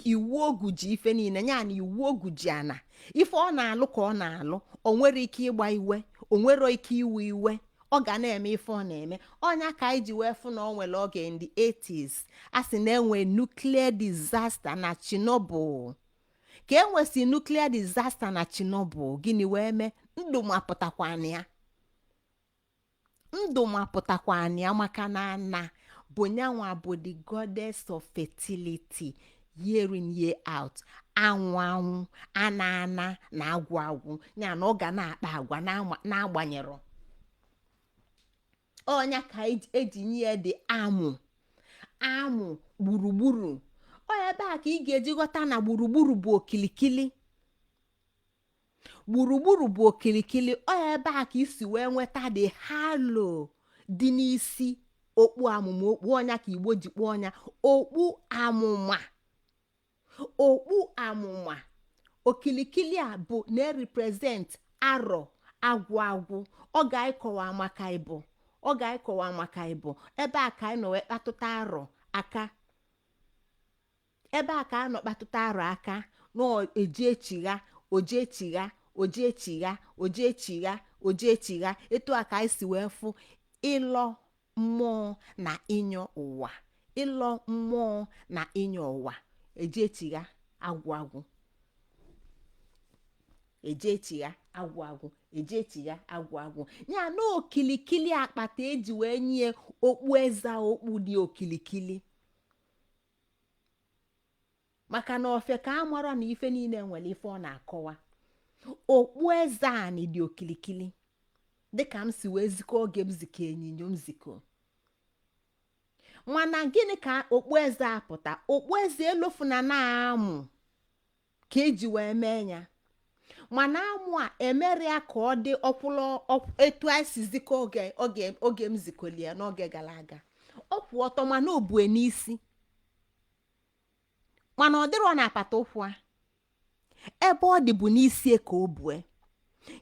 iwu ogu ji ife niile. Ya na iwu ogu ji ana, ife ọ na-alụ ka ọ na-alụ. O nwere ike ịgba iwe, o nwere ike iwe iwe, ọ ga na-eme ife ọ na-eme. Ọnya ka anyị ji wee fụ na ọ nwere oge in the 80s a sị na enwe nuclear disaster na Chernobyl. Ka e nwesị nuclear disaster na Chernobyl, gịnị wee mee? Ndụ mapụtakwana ya, ndụ mapụtakwana ya, maka na ana bụ nyanwa bụ the goddess of fertility, year in, year out, anwụ anwụ, ana ana na agwụ agwụ. Ya na ọ ga na-akpa agwa na-agbanyerọ. Ọnya ka eji nye ya dị amụ, amụ gburugburu. Ọ ebe a ka ị ga-eji ghọta na gburugburu bụ okilikili, gburugburu bụ okilikili. Ọ ebe a ka isi wee nweta the halo dị n'isi okpu amụma, okpu ọnya ka Igbo ji kpọọ ọnya okpu amụma. Okpu amụma okilikili a bụ na-represent arọ agwụ agwụ. Ọ ga-akọwa maka ịbụ, ọ ga-akọwa maka ịbụ. Ebe a ka anyị nọ wee kpatụta arọ aka, ebe a ka a nọ kpatụta arọ aka na eji echigha, oji echigha, oji echigha, oji echigha, oji echigha. Etu a ka anyị si wee fụ ịlọ mmụọ na ịnyọ ụwa, ịlọ mmụọ na ịnyọ ụwa, eji echigha agwụ agwụ, eji echigha agwụ agwụ, eji echigha agwụ agwụ. Ya na okilikili akpata eji wee nye okpu eze, okpu dị okilikili, maka na ofe ka a mara na ife niile nwere ife ọ na-akọwa. Okpu eze anị dị okilikili, dịka m si wee zikọ oge m zikọ enyinyo m zikọ. Mana gịnị ka okpu eze a pụta? Okpu eze elofuna na-amụ ka eji wee mee ya, mana amụ a emere ya ka ọ dị ọkwụlụ etu anyị si zikọ oge oge oge m zikolie n'oge gara aga. Ọ kwụ ọtọ, mana o bue n'isi, mana ọ dịrọ na apata ụkwụ a. Ebe ọ dị bụ n'isi ka o bue.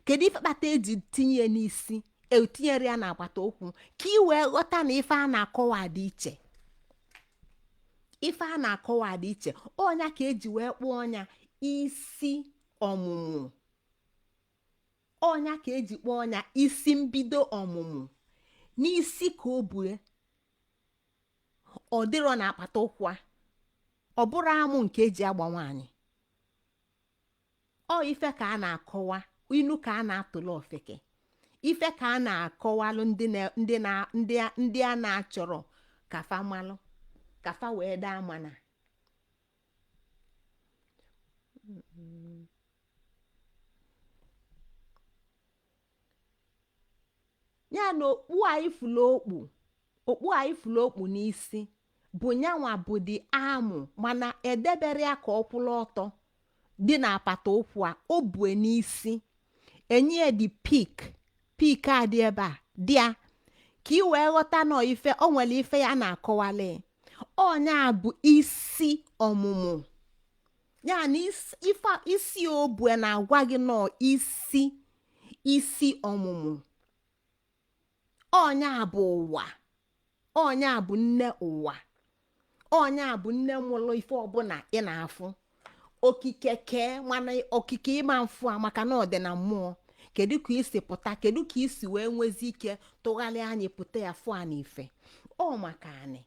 Kedu ife kpata eji tinye ya n'isi, etinyere ya n'agbata ụkwụ? Ka ị wee ghọta na ife a na-akọwa dị iche, ife a na-akọwa dị iche. Ọnya ka eji wee kpụọ ọnya isi ọmụmụ, ọnya ka eji kpọọ ọnya isi mbido ọmụmụ. N'isi ka o bue, ọ dịrọ na akpata ụkwụ a. Ọ bụrụ amụ nke eji agba nwaanyị, ọ ife ka a na-akọwa. Inu ka a na-atụlụ ofeke, ife ka a na-akọwalụ ndị na- ndị na ndị a ndị a na-achọrọ ka fa malụ, ka fa wee daa. Mana ya na okpu anyị fụlụ okpu, okpu anyị fụlụ okpu n'isi bụ nyanwa bụ dị amụ, mana edebere ya ka ọ kwụrụ ọtọ dị n'apata ụkwụ a o bue n'isi. Enye ya dị peak, peak a dị ebe a dị ya ka ị wee ghọta nọ ife o nwere, ife ya na-akọwali. Ọnya bụ isi ọmụmụ ya na ife isi o bue na-agwa gị nọ isi isi ọmụmụ. Ọnya bụ ụwa, ọnya bụ nne ụwa, ọnya bụ nne mụlụ ife ọbụla ị na-afụ. Okike kee, mana okike ịma mfụ a maka na ọ dị na mmụọ. Kedu ka isi pụta? Kedu ka isi wee nwezi ike tụgharịa anyị pụta ya fụ a n'ife ọ maka anị?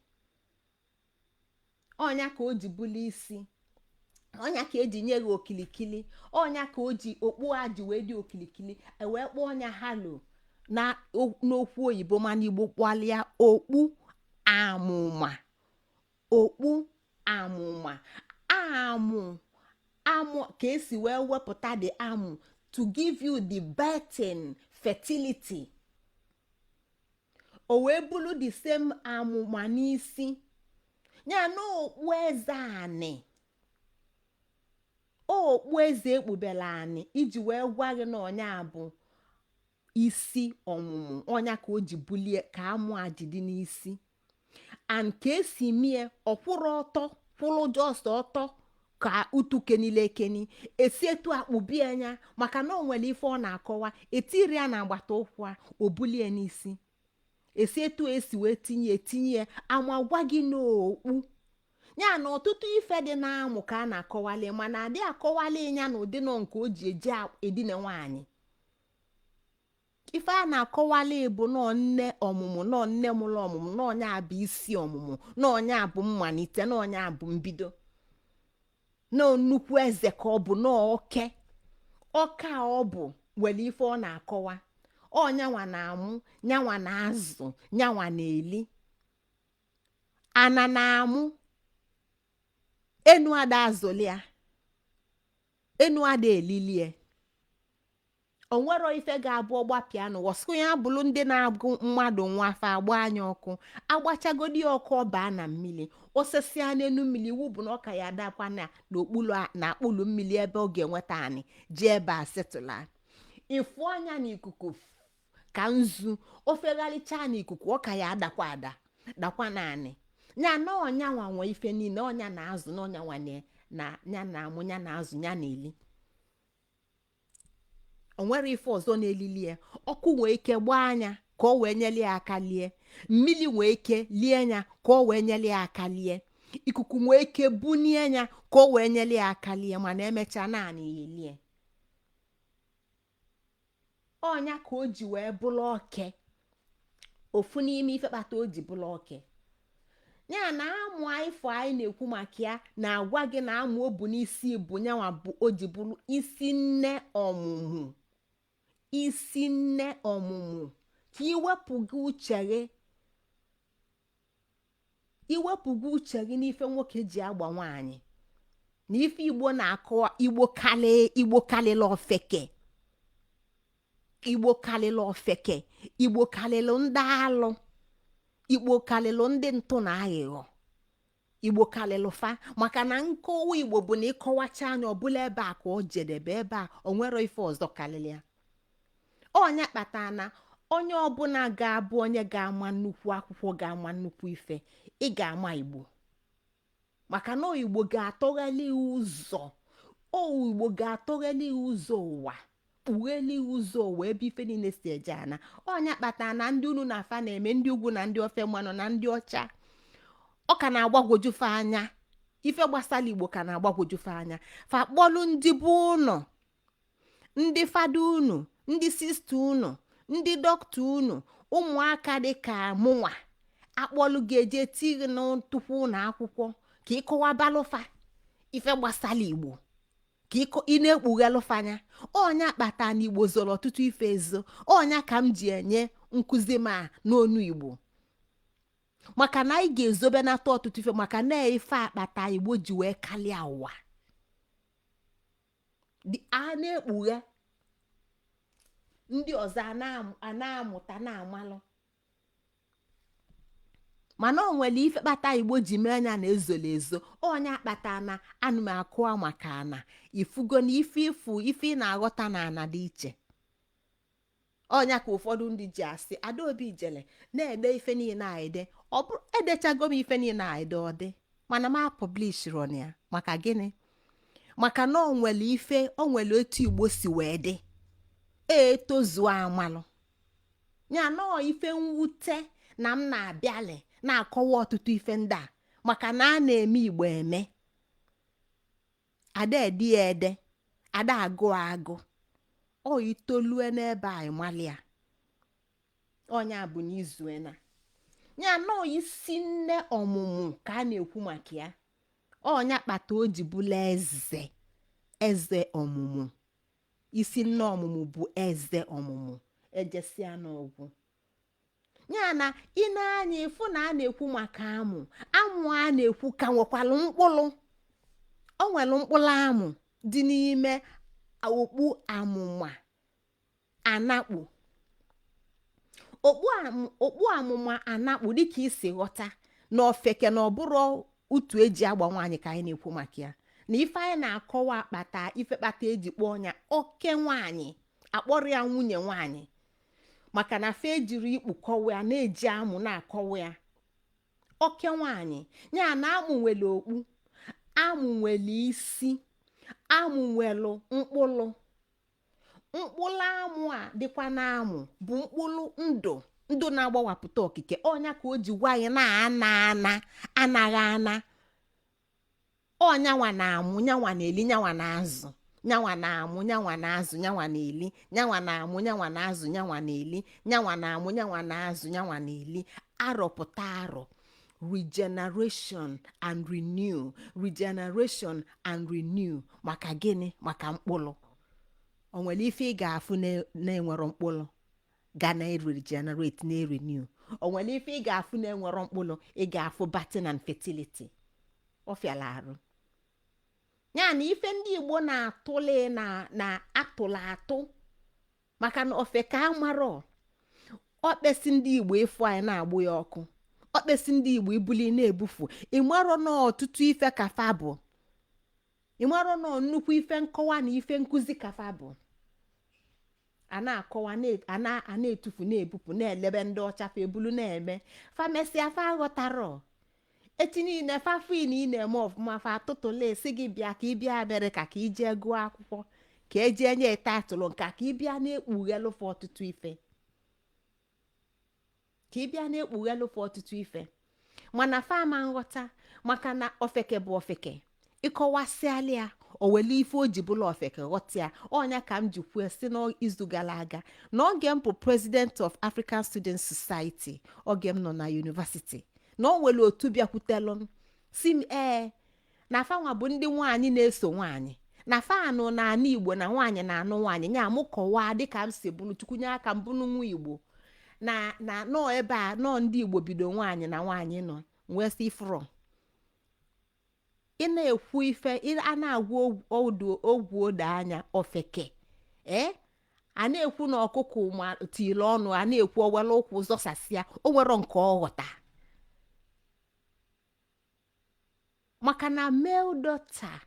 Ọnya ka o ji bụlụ isi, ọnya ka eji nye gị okilikili, ọnya ka o ji okpu a ji wee dị okilikili, ewee kpọọ ọnya halo na n'okwu oyibo, mana Igbo kpọlịa okpu amụma. Okpu amụma, amụ amụ ka esi wee wepụta the amụ to give you the birthing fertility. O wee bụrụ the same amụma n'isi ya na okpu eze anị, okpu eze ekpubela anị iji wee gwa gị na ọnya bụ isi ọmụmụ. Ọnya ka o ji bulie ka amụ a ji dị n'isi. And ka esi mie ọkwụrụ ọtọ, kwụrụ just ọtọ ka utu kenile ekeni esi etu akpụbi anya, maka na o nwere ife ọ na-akọwa. Etiri ya na agbata ụkwụ a, o bulie n'isi, esi etu esi wee tinye etinye ya ama gwa gị n'okpu ya na ọtụtụ ife dị n'amụ ka a na-akọwali, mana adị akọwali ya na ụdị nọ nke o ji eji edina nwaanyị. Ife a na-akọwali bụ nọọ nne ọmụmụ, nọọ nne mụrụ ọmụmụ, nọọ nya bụ isi ọmụmụ, nọọ nya bụ mmalite, nọọ nya bụ mbido, nọọ nnukwu eze ka ọ bụ, nọọ oke ọka ọ bụ nwere ife ọ na-akọwa. Ọ nyanwa na-amụ, nyanwa na-azụ, nyanwa na-eli. Ana na-amụ, enu ada azụlia, enu ada elilie. O nwero ife ga-abụ ọgbapịa n'ụwa sị ya bụrụ ndị na-agụ mmadụ nwa afa agba anya ọkụ, agbachagodi ọkụ, ọ baa na mmiri, osisi a n'enu mmiri, iwu bụ na ọ ka ya adakwa na n'okpuru na akpụlụ mmiri ebe ọ ga-enweta anị ji ebe a setụla. Ịfụ anya n'ikuku ka nzu ofegharịcha n'ikuku, ọ ka ya adakwa ada dakwa naanị ya na ọnya nwa nwe ife niile. Ọnya na-azụ na ọnya nwa na ya na-amụ, ya na-azụ, ya na-eli. O nwere ife ọzọ na-elili ya. Ọkụ nwee ike gbaa anya ka ọ wee nyere ya aka lie, mmiri nwee ike lie ya ka ọ wee nyere ya aka lie, ikuku nwee ike bunie ya ka ọ wee nyere ya aka lie, mana emechaa naanị ya elie. Ọnya ka o ji wee bụrụ oke, ofu n'ime ife kpata o ji bụrụ oke ya na amụ ifo anyị na-ekwu maka ya na-agwa gị na amụ o bu n'isi bụ nyanwa bụ o ji bụrụ isi nne ọmụmụ, isi nne ọmụmụ. Ka iwepụga uche gị, iwepụga uche gị n'ife nwoke ji agba nwaanyị na ife Igbo na-akọ. Igbo kalị, Igbo kalịla ofeke, Igbo kalịla ofeke, Igbo kalịlụ ndị alụ, Igbo kalịlụ ndị ntụ na aghụghọ, Igbo kalịlụ fa. Maka na nkọwa Igbo bụ na ịkọwacha anya ọbụla ebe a ka ọ jedebe, ebe a o nwere ife ọzọ kalịlị ya. Ọnya kpatara na onye ọbụla ga-abụ onye ga-ama nnukwu akwụkwọ, ga-ama nnukwu ife, ị ga-ama Igbo, maka na Igbo ga-atọgheli ụzọ, Igbo ga-atọgheli ụzọ ụwa, kpugheli ụzọ ụwa ebe ife niile si eje ana. Ọnya kpatara na ndị unu na afa na-eme, ndị ugwu na ndị ofe mmanụ na ndị ọcha, ọ ka na-agbagwojufe anya. Ife gbasara Igbo ka na-agbagwojufe anya. Fa kpọlụ ndị bụ ụnọ, ndị fada unu, ndị sista unu, ndị dọkịta unu, ụmụaka dị ka mụnwa akpọlụ ga-eje tighi n'tupu ụlọ akwụkwọ ka ịkọwabalụfa ife gbasara Igbo. Ka ị na-ekpughelụfanya ọnya kpata na Igbo zoro ọtụtụ ife ezo. Ọnya ka m ji enye nkụzi m a n'onu Igbo, maka na anyị ga-ezobenata ọtụtụ ife, maka na ife akpata Igbo ji wee kalịa ụwa dị a na-ekpughe, ndị ọzọ a na-amụta na-amalụ. Mana o nwere ife kpata Igbo ji mee anya na ezola ezo. Onye akpata na ana m akụwa maka ana ifugo na ife ifu ife ị na-aghọta na ana dị iche. Ọnya ka ụfọdụ ndị ji asị Adaobi jele na-ede ife niile a ede. Ọ bụrụ edechago m ife niile a ede, ọ dị, mana m apublishiro na ya. Maka gịnị? Maka na o nwere ife, o nwere etu Igbo si wee dị etozuo amalụ ya nọọ. Ife mwute na m na-abịali na-akọwa ọtụtụ ife ndị a, maka na a na-eme Igbo eme, ada ede ya ede, ada agụ agụ. Ọ itolue n'ebe a ịmalịa ọnya bụ n'izuena ya nọọ. Isi nne ọmụmụ ka a na-ekwu maka ya. Ọnya kpata o ji bụla eze, eze ọmụmụ. Isi nne ọmụmụ bụ eze ọmụmụ. Ejesia n'ọgwụ ya na ị na-anya ịfụ na a na-ekwu maka amụ. Amụ a na-ekwu ka nwekwalụ mkpụrụ. O nwere mkpụrụ amụ dị n'ime okpu amụma anakpu. Okpu amụma anakpu, dịka isi ghọta na ofeke na ọbụrụ utu eji agba nwaanyị ka anyị na-ekwu maka ya. Na ife anyị na-akọwa akpata ife kpata eji kpọọ ya oke nwaanyị, akpọrọ ya nwunye nwaanyị, maka na fe ejiri ikpu kọwa ya, na-eji amụ na-akọwa ya oke nwaanyị. Ya na amụ nwere okpu, amụ nwere isi, amụ nwere mkpụrụ. Mkpụrụ amụ a dịkwa n'amụ bụ mkpụrụ ndụ, ndụ na-agbawapụta okike. Ọnya ka o ji gwa anyị na ana ana anaghị ana. Ọnyanwa na-amụ, nyanwa na-eli, nyanwa na-azụ, nyanwa na-amụ, nyanwa na-azụ, nyanwa na-eli, nyanwa na-amụ, nyanwa na-azụ, nyanwa na-eli, nyanwa na-amụ, nyanwa na-azụ, nyanwa na-eli. Arọpụta arọ, regeneration and renew, regeneration and renew. Maka gịnị? Maka mkpụrụ. O nwere ife ị ga-afụ na-enwero mkpụrụ ga na-regenerate, na-renew? O nwere ife ị ga-afụ na-enwero mkpụrụ ị ga-afụ birthing and fertility? Ọ fịala arụ. Ya na ife ndị Igbo na-atụle na atụrụ atụ, maka na ofe ka amarọ ọkpesi ndị Igbo ịfụ anyị na-agbụ ya ọkụ, ọkpesi ndị Igbo ibuli na-ebufu. Ịmarọ na ọtụtụ ife kafa bụ, ịmarọ na nnukwu ife nkọwa na ife nkụzi kafa bụ. A na-akọwa, a na-etufu, na-ebupụ, na-elebe ndị ọcha fa ebulu na-eme. Famesịa, fa aghọtarọ. Echi niile fafụ na ị na-eme ọfụma, fa atụtụla esi gị bịa ka ị bịa Amerịka, ka ị jee gụọ akwụkwọ, ka eje nye title nka, ka ị bịa na-ekpughelụfa ọtụtụ ife, ka ị bịa na-ekpughelụfa ọtụtụ ife. Mana fama nghọta, maka na ofeke bụ ofeke. Ịkọwasịala ya, o wele ife o ji bụla ofeke ghọta ya. Ọnya ka m ji kwuo si n'izu gara aga na oge m bụ president of African Students Society, oge m nọ na university, na o nwere otu bịakwutelụ m si m ee na fanwa bụ ndị nwaanyị na-eso nwaanyị, na fanụ na ana Igbo na nwaanyị na-anụ nwaanyị. Nya mụ kọwaa dịka m si bụrụ Chukwu nye aka m bụrụ nwa Igbo, na nọọ ebe a nọọ ndị Igbo bido nwaanyị na nwaanyị nọ. Wee sị ifụrọ ị na-ekwu ife a na-agwa odu ogwu odo anya ofeke. Ee, a na-ekwu na ọkụkọ ma tiri ọnụ, a na-ekwu owere ụkwụ zọsasịa. O nwero nke ọ ghọta, maka na male daughter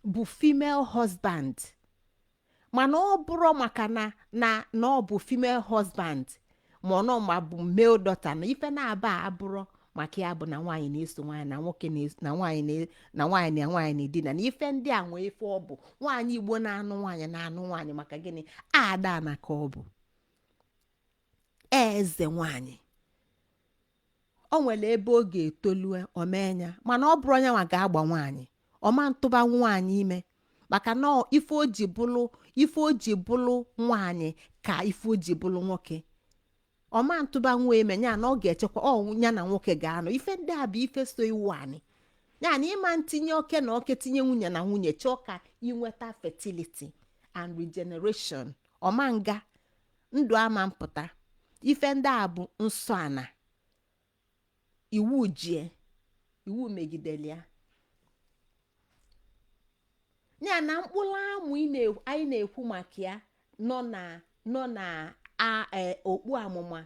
bụ female husband. Mana ọ bụrụ maka na ọ bụ female husband, ma ọ nọ ma bụ male daughter, na ife na-aba abụrọ maka ya bụ na nwaanyị na-eso nwaanyị, na nwoke na nwaanyị na nwaanyị na nwaanyị na-edina, na ife ndị a nwee ife ọ bụ nwaanyị Igbo na-anụ nwaanyị na-anụ nwaanyị. Maka gịnị? Ada na ka ọ bụ eze nwaanyị. O nwere ebe ọ ga-etolue omenya, mana ọ bụrụ onye nwa ga-agba nwaanyị, ọma ntụba nwaanyị ime, maka na ife o ji bụlụ nwaanyị ka ife o ji bụlụ nwoke. Ọma ntụba nwa ime ya na ọ ga-echekwa ọ ya na nwoke ga-anọ. Ife ndị a bụ ife so iwu anyị. Ya na ịma ntinye oke na oke, tinye nwunye na nwunye, chọọ ka inweta fertility and regeneration, ọma nga ndụ ama mpụta. Ife ndị a bụ nsọ ana, iwu jie iwu megidere ya. Ya na mkpụrụ amụ anyị na-ekwu maka ya nọ na okpu amụma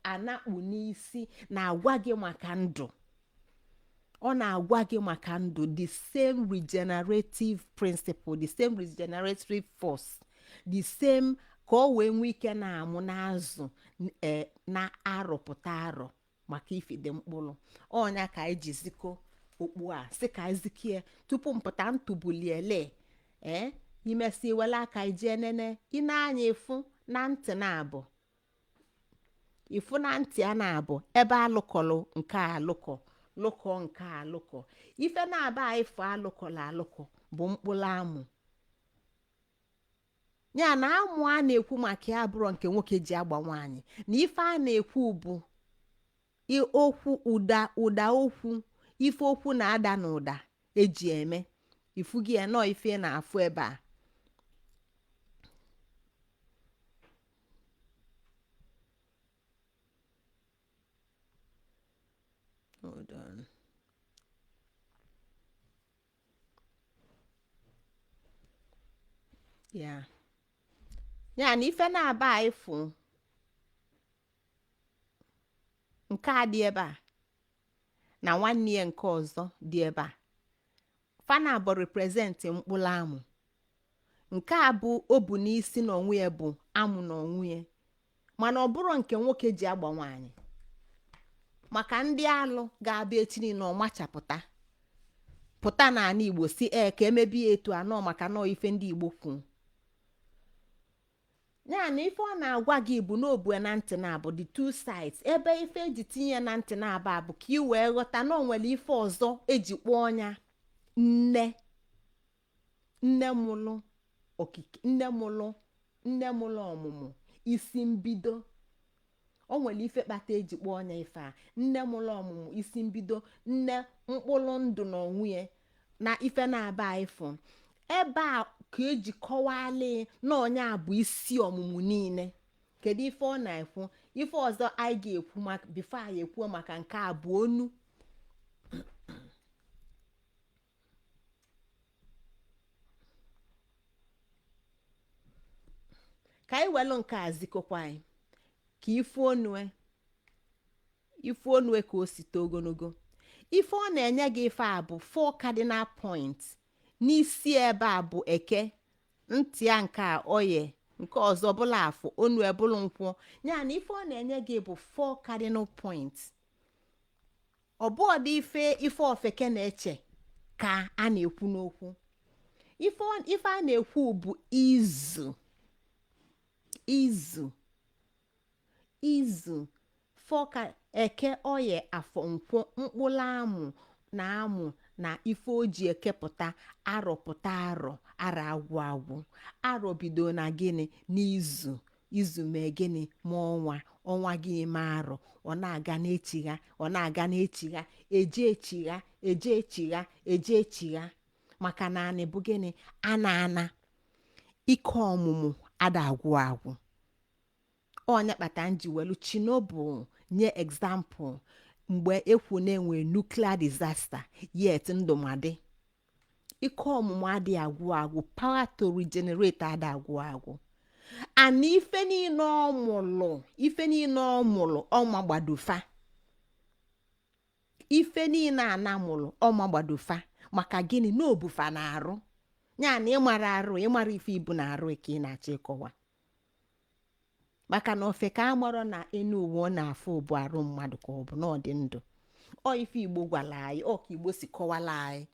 anakpu n'isi na-agwa gị maka ndụ. Ọ na-agwa gị maka ndụ, the same regenerative principle, the same regenerative force, the same, ka ọ wee nwee ike na-amụ n'azụ, na-arọpụta arọ maka ifide mkpụrụ. Ọnya ka anyị ji zikọ okpu a, sị ka anyị zikie tupu mpụta ntụbuliele. Ee, imesi wele aka ijee nene ị na-anya, ịfụ na ntị na-abụ, ịfụ na ntị a na-abụ ebe alụkọlụ nke a, alụkọ lụkọ nke a, alụkọ ife na-aba ịfụ alụkọlụ alụkọ bụ mkpụrụ amụ. Ya na amụ a na-ekwu maka ya bụrụ nke nwoke ji agba nwaanyị, na ife a na-ekwu bụ okwu ụda, ụda okwu, ife okwu na-ada n'ụda eji eme ifugi ya nọọ ife na-afụ ebe a. Hold on. Ya ya na ife na-aba ịfụ nke a dị ebe a na nwanne ya nke ọzọ dị ebe a, fana bụ represent mkpụrụ amụ. Nke a bụ o bu n'isi na onwe ya bụ amụ na onwe ya, mana ọ bụrụ nke nwoke ji agba nwaanyị, maka ndị alụ ga-abịa echi niile ọmachapụta pụta n'ala Igbo si ee ka emebi ya etu anọ, maka nọọ ife ndị Igbo kwu. Ya na ife ọ na-agwa gị bụ na obue na ntị na-abụ the two sides, ebe ife eji tinye na ntị na-aba bụ ka ị wee ghọta na o nwere ife ọzọ eji kpọọ ọnya nne, nne mụlụ okike, nne mụlụ, nne mụlụ ọmụmụ, isi mbido. O nwere ife kpata eji kpọọ ọnya ife a nne mụlụ ọmụmụ, isi mbido, nne mkpụrụ ndụ na onwe ya na ife na-aba ịfụ ebe a ka eji kọwalị na ọnya bụ isi ọmụmụ niile. Kedu ife ọ na-ekwu? Ife ọzọ anyị ga-ekwu maka before anyị ekwuo maka nke a bụ onu. Ka anyị welụ nke a zikọkwa anyị ka ife onue, ife onue ka o si too ogologo. Ife ọ na-enye gị ife a bụ four cardinal points. N'isi ebe a bụ eke, ntị ya nke a oye, nke ọzọ bụla afọ, onu ebụlụ nkwụ. Ya na ife ọ na-enye gị bụ four cardinal points. Ọ bụọdị ife ife ofeke na-eche ka a na-ekwu n'okwu. Ife a na-ekwu bụ izu, izu, izu fọka eke, oye, afọ, nkwụ, mkpụrụ amụ na amụ na ife o ji ekepụta arọpụta arọ, arọ agwụ agwụ. Arọ bido na gịnị? N'izu. Izu mee gịnị? Ma ọnwa, ọnwa gị mee arọ. Ọ na-aga n'echigha, ọ na-aga n'echigha, eje echigha, eje echigha, eje echigha, maka na anị bụ gịnị? Ana ana ike ọmụmụ ada agwụ agwụ. Ọnya kpata nji welu Chernobyl nye example, mgbe ekwu na-enwe nuclear disaster, yet ndụmadị ike ọmụmụ adịghị agwụ agwụ, power to regenerate ada agwụ agwụ. Ana ife niile ọ mụlụ, ife niile ọ mụlụ, ọma gbadofa. Ife niile ana mụlụ, ọma gbadofa. Maka gịnị? Na obufa na-arụ ya na ịmara arụ, ịmara ife ibu na arụ ka ị na-achọ ịkọwa, maka na ofe ka amarọ na enu uwe ọ na-afụ bụ arụ mmadụ ka ọ bụ na ọ dị ndụ. Ọ ife Igbo gwara anyị, ọ ka Igbo si kọwara anyị.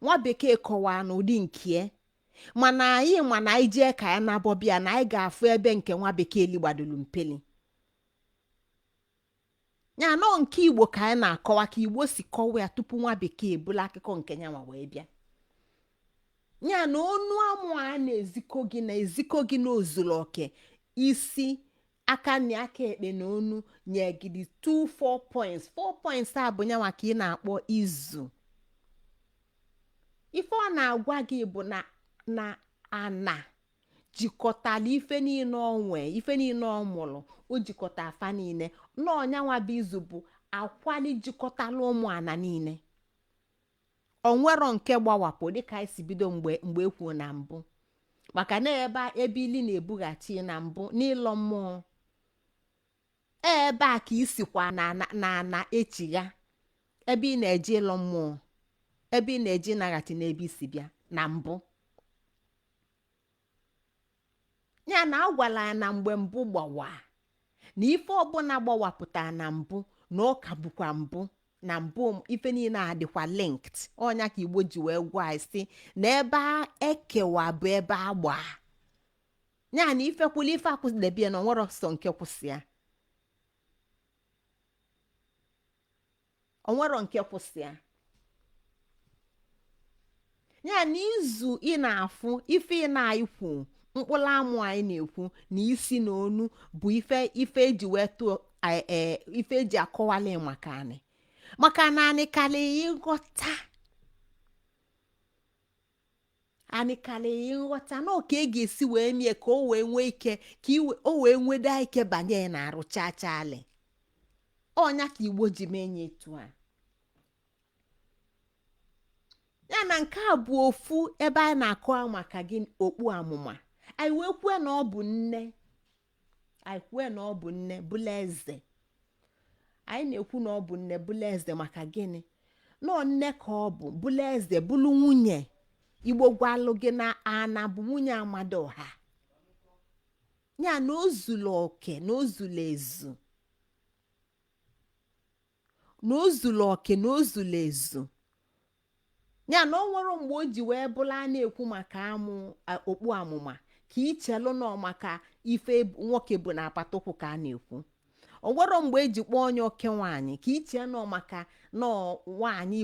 Nwa bekee kọwaa n'ụdị nkie, mana anyị ma na anyị jee ka ya na-abọbịa na anyị ga-afụ ebe nke nwa bekee ligbadolu mpeli ya nọ. Nke Igbo ka anyị na-akọwa ka Igbo si kọwa ya tupu nwa bekee bụla akụkọ nke nyanwa wee bịa. Ya na onu amụ a na-ezikọ gị, na-ezikọ gị n'ozuru oke isi. Aka nri, aka ekpe na onu nye gị the 2 4 points. 4 points a bụ nyanwa ka ị na-akpọ izu. Ife ọ na-agwa gị bụ na ana jikọtala ife niile ọ nwee, ife niile ọ mụrụ, o jikọta afa niile. Na ọnyanwa bụ izu, bụ akwali jikọtala ụmụ ana niile. Onwero nke gbawapụ, dịka anyị si bido mgbe e kwuo na mbụ, maka na ebe ili na-ebughachi na mbụ n'ịlọ mmụọ, ebe a ka isikwa na ana echigha, ebe ị na-eje ịlọ mmụọ, ebe ị na-eje ịnaghachi n'ebe isi bịa na mbụ. Ya na a gwara ya na mgbe mbụ gbawa, na ife ọbụla gbawapụtara na mbụ, na ọ ka bụkwa mbụ na mbụ. Ife niile a dịkwa linked. Ọnya ka Igbo ji wee gwa anyị sị na ebe ekewa bụ ebe agba ya, na ife kwụla ife akwụsịdebe na onwere ọsọ nke kwụsị ya, onwero nke kwụsị ya. Ya na izu ị na-afụ ife ị na-ekwu, mkpụrụ amụ anyị na-ekwu na isi na onu bụ ife eji wee tụọ ife eji akọwali maka anị, maka na anị karịrị nghọta, anị karịrị nghọta, na ka e ga-esi wee mie ka o wee nwee ike, ka o wee nweda ike banye na arụ chachali. Ọnya ka Igbo ji mee nye etu a. Ya na nke a bụ ofu ebe anyị na-akọ maka gị okpu amụma. Anyị wee kwue na ọ bụ nne, anyị kwue na ọ bụ nne bụla eze. Anyị na-ekwu na ọ bụ nne bụla eze maka gịnị? Nọọ nne ka ọ bụ, bụla eze, bụlụ nwunye. Igbo gwalụ gị na ana bụ nwunye Amadioha. Ya na o zuru oke, na o zuru ezu, na o zuru oke, na o zuru ezu. Ya na o nwere mgbe o ji wee bụrụ a na-ekwu maka amụ okpu amụma ka ichelụ nọ maka ife nwoke bụ na apata ụkwụ ka a na-ekwu. O nwere mgbe eji kpọọ onye oke nwaanyị ka iche nọ maka nọọ nwaanyị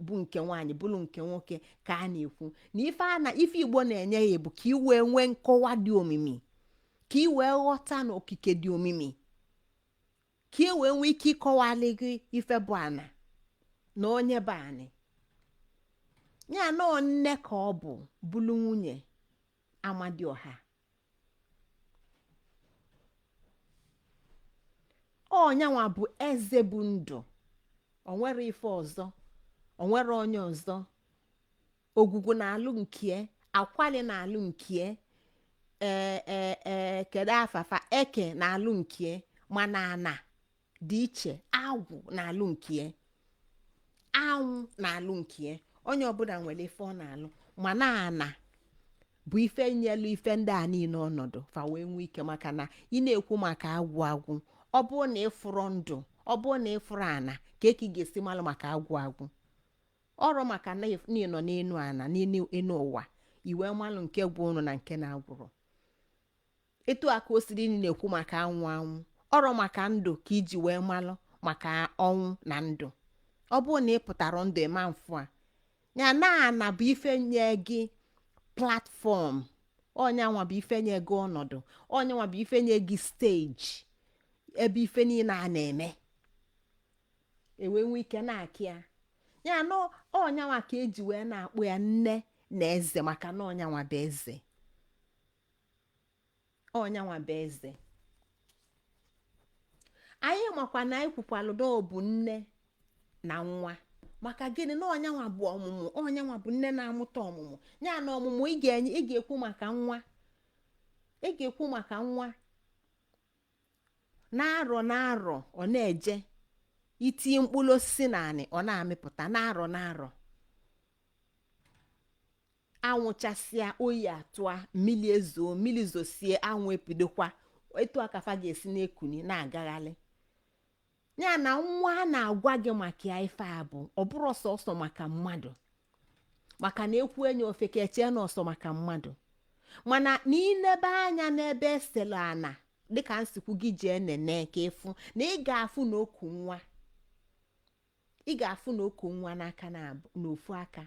bụ nke nwaanyị bụrụ nke nwoke ka a na-ekwu. Na ife a na ife Igbo na-enye ya bụ ka i wee nwee nkọwa dị omimi, ka i wee ghọta na okike dị omimi, ka e wee nwee ike ịkọwali gị ife bụ ana na onye bụ anị. Ya nọọ nne ka ọ bụ, bụrụ nwunye Amadioha. Ọnyanwa bụ eze bụ ndụ. O nwere ife ọzọ, o nwere onye ọzọ. Ogwugwu na-alụ nkie, akwali na-alụ nkie, ee ee ee kedu afafa, eke na-alụ nkie, mana ana dị iche. Agwụ na-alụ nkie, anwụ na-alụ nkie. Onye ọbụla nwere ife ọ na-alụ, mana ana bụ ife nyelu ife ndị a niile ọnọdụ fa wee nwee ike. Maka na ị na-ekwu maka agwụ agwụ, ọ bụrụ na ịfụrụ ndụ, ọ bụrụ na ịfụrụ ana, ka eke ị ga-esi malụ maka agwụ agwụ ọrụ? Maka na ị nọ n'enu ana, n'enu ụwa, i wee malụ nke gwụ ụnụ na nke na-agwụrụ. Etu a ka o siri na-ekwu maka anwụ anwụ ọrụ, maka ndụ ka iji wee malụ maka ọnwụ na ndụ. Ọ bụrụ na ị pụtara ndụ ịma mfụ a. Ya na ana bụ ife nye gị platform, ọnyanwa bụ ife nye gị ọnọdụ, ọnyanwa bụ ife nye gị stage ebe ife niile a na-eme ewee nwee ike na-akị ya. Ya na ọnyanwa ka eji wee na-akpọ ya nne na eze, maka na ọnyanwa bụ eze, ọnyanwa bụ eze. Anyị makwa na anyị kwukwalụ na ọ bụ nne na nwa. Maka gịnị? Na ọnyanwa bụ ọmụmụ, ọnyanwa bụ nne na-amụta ọmụmụ. Ya na ọmụmụ ị ga-enye, ị ga-ekwu maka nwa, ị ga-ekwu maka nwa na-arọ na-arọ, ọ na-eje itinye mkpụrụ osisi naanị, ọ na-amịpụta na-arọ na-arọ. Anwụchasịa, oyi atụa, mmiri ezoo, mmiri zosie, anwụ epidokwa. Etu akafa ga-esi na-ekuni na-agagharị. Ya na nwa a na-agwa gị maka ya, ife a bụ ọ bụrụ sọsọ maka mmadụ, maka na ekwu enye ofeke echee na ọsọ maka mmadụ. Mana na inebe anya n'ebe eselu ana, dịka nsikwu gị jee nene ka ịfụ na ị ga-afụ na oku nwa, ị ga-afụ na oku nwa n'aka, na n'ofu aka,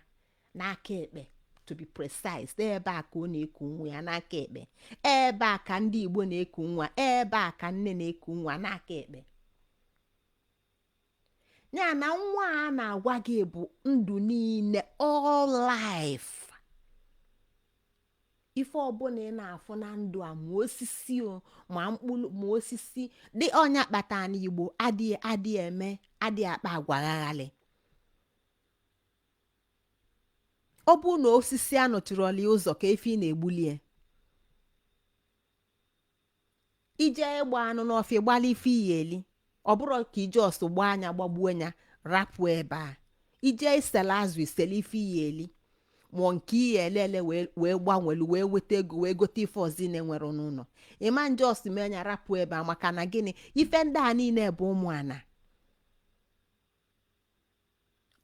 n'aka ekpe To be precise, ebe a ka ọ na-eku nwa ya n'aka ekpe. Ebe a ka ndị Igbo na-eku nwa, ebe a ka nne na-eku nwa n'aka ekpe. Ya na nwa a na-agwa gị bụ ndụ niile, all life. Ife ọbụla ị na-afụ na ndụ a, ma osisi o, ma mkpụrụ, ma osisi dị, ọnya kpata na Igbo adịghị eme, adịghị akpa agwa ghaghalị. Ọ bụrụ na osisi anọchirọla ụzọ ka efi na-egbulie, ije ịgba anụ n'ọfịa, gbala ife iyi eli. Ọ bụrụ ka ije ọsọ gbaa anya gbagbuo anya rapụ ebe a. Ije isele azụ, isele ife iyi eli, ma nke iyi elele wee gbanwelu wee weta ego wee gote ife ọzọ ị na-enwere n'ụlọ. Ịma nje ọsọ mee anya rapụ ebe a. Maka na gịnị? Ife ndị a niile bụ ụmụ ana.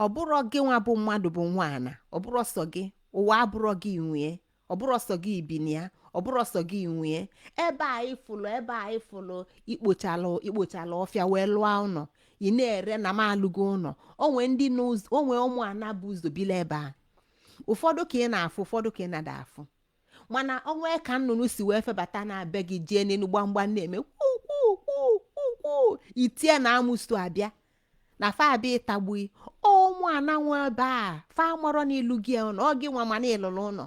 Ọ bụrọ gị nwa bụ mmadụ bụ nwa ana. Ọ bụrọ sọ gị ụwa, abụrọ gị nwee, ọ bụrọ sọ gị bi na ya, ọ bụrọ sọ gị nwee. Ebe a ịfụlụ, ebe a ịfụlụ ikpochala ọfịa wee lụọ ụlọ ị na-ere na m alụgo ụlọ. Onwe ndị n'ụzọ, onwe ụmụ ana bụ ụzọ bili ebe a. Ụfọdụ ka ị na-afụ, ụfọdụ ka ị nada afụ. Mana onwe ka nnụnụ si wee febata na be gị, jee n'elu gbamgbam na-eme kwu kwu kwu kwu kwu, itie na amụso abịa na fa abịa ịtagbu ụmụ ana nwe ebe a. Fa amarọ n'ilu gị ụlọ, ọ gị nwa mana ịlụlụ ụlọ.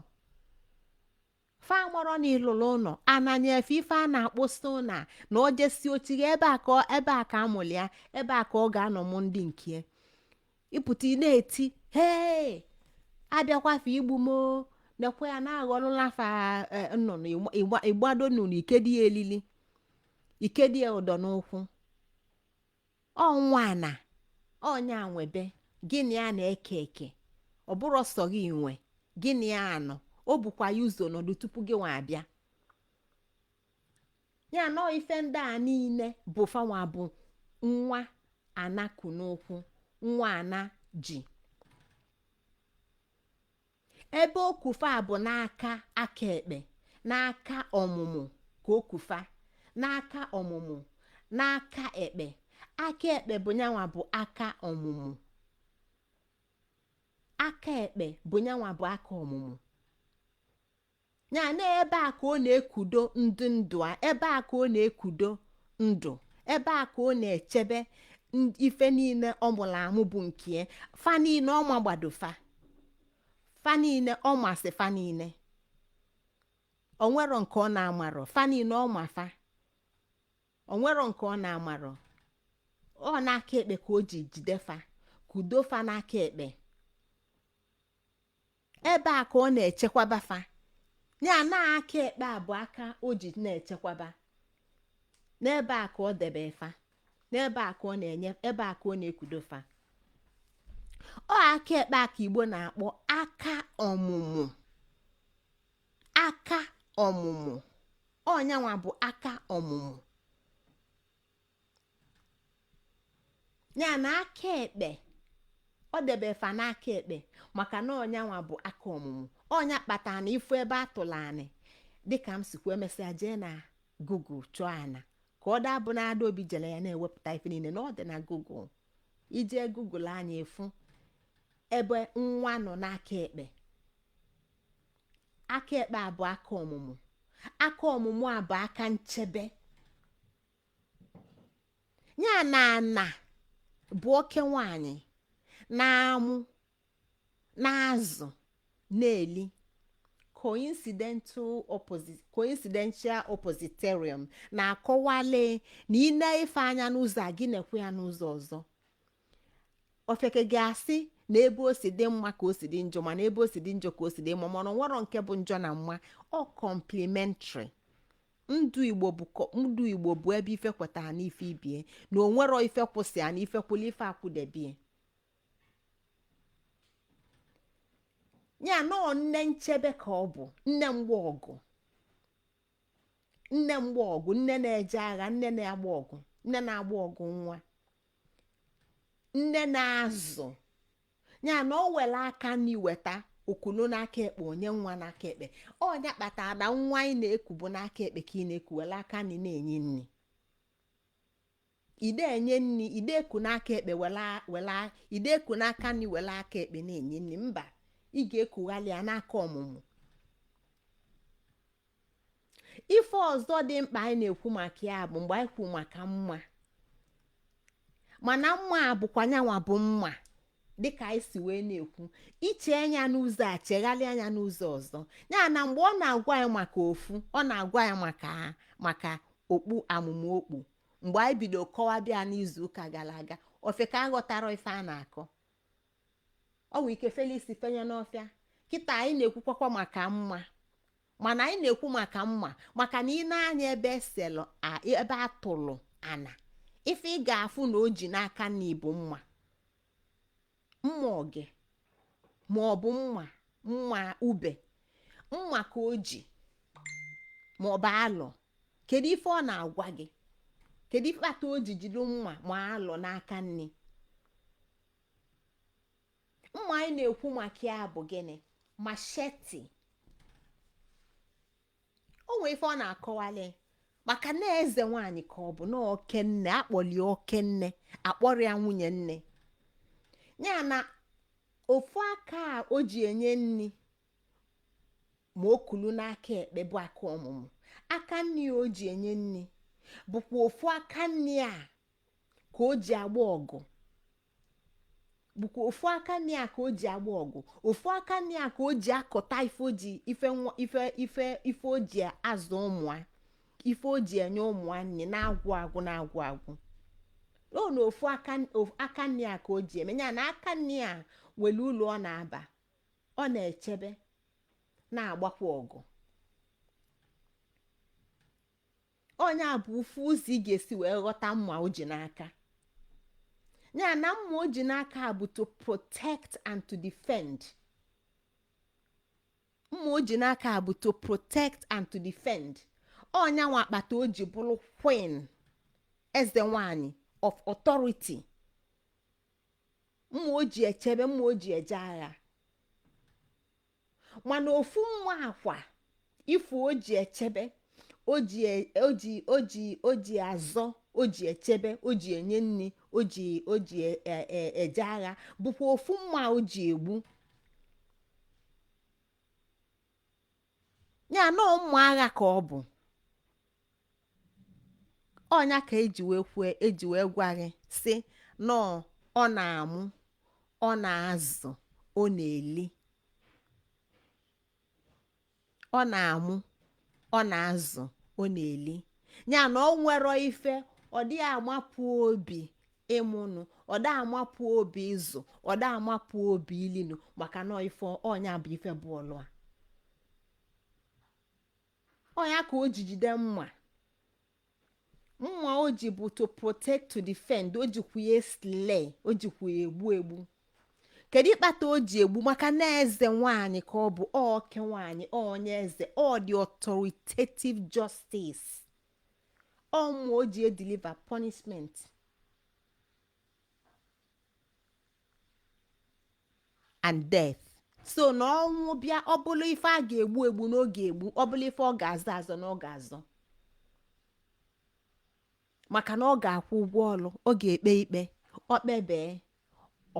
Fa amarọ na ịlụlụ ụlọ ananya efe ife a na-akpọ sona na o jesi ochigha ebe a ka ebe a ka amụlị ya, ebe a ka ọ ga-anọ mụ ndị nke ịpụta. Ị na-eti, "Hee, abịakwa fa igbu m o, nekwa ya na-aghọrọla fa." Nnụnụ ịgbado nnụnụ, ikedi ya elili, ikedi ya ụdọ n'ụkwụ. Ọnwa ana ọnya nwebe gịnị a na-eke eke. Ọ bụrụ sọ gị nwe gịnị ya anọ, o bukwa ya ụzọ nọdụ tupu gị nwa abịa. Ya nọọ ife ndị a niile bụ fanwa bụ nwa anaku n'ụkwụ, nwa ana ji ebe okufa bụ n'aka aka ekpe, n'aka ọmụmụ ka okufa, n'aka ọmụmụ, n'aka ekpe. Aka ekpe bụ nyanwa bụ aka ọmụmụ, aka ekpe bụ nyanwa bụ aka ọmụmụ. Ya na ebe a ka ọ na-ekudo ndụ, ndụ a, ebe a ka ọ na-ekudo ndụ, ebe a ka ọ na-echebe ife niile ọ mụrụ amụ bụ nke fa niile. Ọma gbado fa, fa niile ọ masị fa niile. Onwero nke ọ na-amarọ. Fa niile ọma fa, onwero nke ọ na-amarọ. Ọ n'aka ekpe ka o ji jide fa, kudo fa n'aka ekpe. Ebe a ka ọ na-echekwaba fa. Ya na aka ekpe a bụ aka o ji na-echekwaba. N'ebe a ka ọ debe fa, n'ebe a ka ọ na-enye, ebe a ka ọ na-ekudo fa. Ọ aka ekpe a ka Igbo na-akpọ aka ọmụmụ. Aka ọmụmụ, ọnyanwa bụ aka ọmụmụ. Ya na aka ekpe, ọ debe fa n'aka ekpe maka na ọnyanwa bụ aka ọmụmụ. Ọnya kpatara na ifu ebe a tụrụ anị, dịka m sikwa emesịa jee na Google chọọ ana ka ọ daa bụ na Adaobi jere ya na-ewepụta ife niile na ọ dị na Google. Ije Google anya efu ebe nwa nọ n'aka ekpe. Aka ekpe a bụ aka ọmụmụ. Aka ọmụmụ a bụ aka nchebe. Ya na ana bụ oke nwanyị na-amụ, na-azụ, na-eli. Coincidental oppositorium na-akọwale na ị na-efe anya n'ụzọ a, gị na-ekwe ya n'ụzọ ọzọ. Ofeke ga-asị na ebe o si dị mma ka o si dị njọ, mana ebe o si dị njọ ka o si dị mma. Mana onwero nke bụ njọ na mma, ọ complementary. Ndụ Igbo bụ ndụ Igbo bụ ebe ife kwetara na ife ibie na onwero ife kwụsị ya na ife kwụla ife akwụdebie. Ya nọọ nne nchebe ka ọ bụ, nne mgba ọgụ, nne mgba ọgụ, nne na-eje agha, nne na-agba ọgụ, nne na-agba ọgụ nwa, nne na-azụ. Ya na o were aka nri weta okulu n'aka ekpe, onye nwa n'aka ekpe. Ọnya kpatara na nwa anyị na-eku bụ n'aka ekpe ka ị na-eku, were aka nri na-enye nri. Ide enye nri, ide eku n'aka ekpe were ide eku n'aka nri were aka ekpe na-enye nri. Mba, Ị ga-ekughalị ya n'aka ọmụmụ. Ife ọzọ dị mkpa anyị na-ekwu maka ya bụ mgbe anyị kwu maka mma, mana mma a bụkwa nyanwa bụ mma, dịka anyị si wee na-ekwu, iche anya n'ụzọ a, chegharịa anya n'ụzọ ọzọ. Ya na mgbe ọ na-agwa anyị maka ofu, ọ na-agwa anyị maka okpu amụmụ okpu. Mgbe anyị bido kọwa bịa n'izu ụka gara aga, ofe ka aghọtara ife a na-akọ, ọ nwee ike felisi fenye n'ọfịa. Kịta anyị na-ekwukwakwa maka mma, mana anyị na-ekwu maka mma maka na ị na-anya ebe eselụ, ebe atụlụ ana, ife ị ga-afụ na o ji n'aka na ibu mma, mma oge ma ọ bụ mma, mma ube, mma ka o ji, ma ọ bụ alọ. Kedu ife ọ na-agwa gị? Kedu ife kpata o ji jiri mma ma alọ n'aka nni? Mma anyị na-ekwu maka ya bụ gịnị? Machete. O nwee ife ọ na-akọwali maka na eze nwaanyị ka ọ bụ, na okenne akpọli okenne, akpọrọ ya nwunye nne ya. Na ofu aka a o ji enye nni ma o kulu n'aka ekpe bụ aka ọmụmụ, aka nni o ji enye nni bụkwa ofu aka nni a ka o ji agba ọgụ, bụkwa ofu aka nni a ka o ji agba ọgụ, ofu aka nni a ka o ji akọta ife o ji ife nwa ife ife ife o ji azụ ụmụ a, ife o ji enye ụmụ a nni na-agwụ agwụ, na-agwụ agwụ. O na ofu aka nni a ka o ji eme ya. Na aka nni a nwere ụlọ ọ na-aba, ọ na-echebe, na-agbakwa ọgụ. Onye a bụ ofu ụzọ ị ga-esi wee ghọta mma o ji n'aka ya. Na mma o ji n'aka bụ to protect and to defend. Mma o ji n'aka bụ to protect and to defend. Ọnya nwa akpata o ji bụrụ queen, eze nwanyị of authority. Mma o ji echebe, mma o ji eje agha. Mana ofu mma akwa ife o ji echebe, o ji o ji o ji o ji azọ, o ji echebe, o ji enye nri, o ji eje agha, bụkwa ofu mma o ji egbu ya. Nọọ mma agha ka ọ bụ. Ọnya ka eji wee kwue, eji wee gwa gị sị nọọ ọ na-amụ, ọ na-azụ, ọ na-eli. Ọ na-amụ, ọ na-azụ, ọ na-eli. Ya na ọ nwere ife ọ dịghị amapụ obi ịmụnụ, ọ dị amapụ obi ịzụ, ọ dị amapụ obi ilinu, maka na ife ọnya bụ ife bụ ọlụ a. Ọnya ka o ji jide mma. Mma o ji bụ to protect, to defend. O jikwa ya slay, o jikwa ya egbu egbu. Kedu ịkpata o ji egbu? Maka na eze nwaanyị ka ọ bụ, oke nwaanyị, onye eze, ọ dị authoritative justice. Ọ mma o ji edeliver punishment and death. So na ọnwụ bịa, ọ bụrụ ife a ga-egbu egbu n'oge egbu, ọ bụrụ ife ọ ga-azọ azọ na ọ ga-azọ, maka na ọ ga-akwụ ụgwọ ọlụ, ọ ga-ekpe ikpe, ọ kpebee,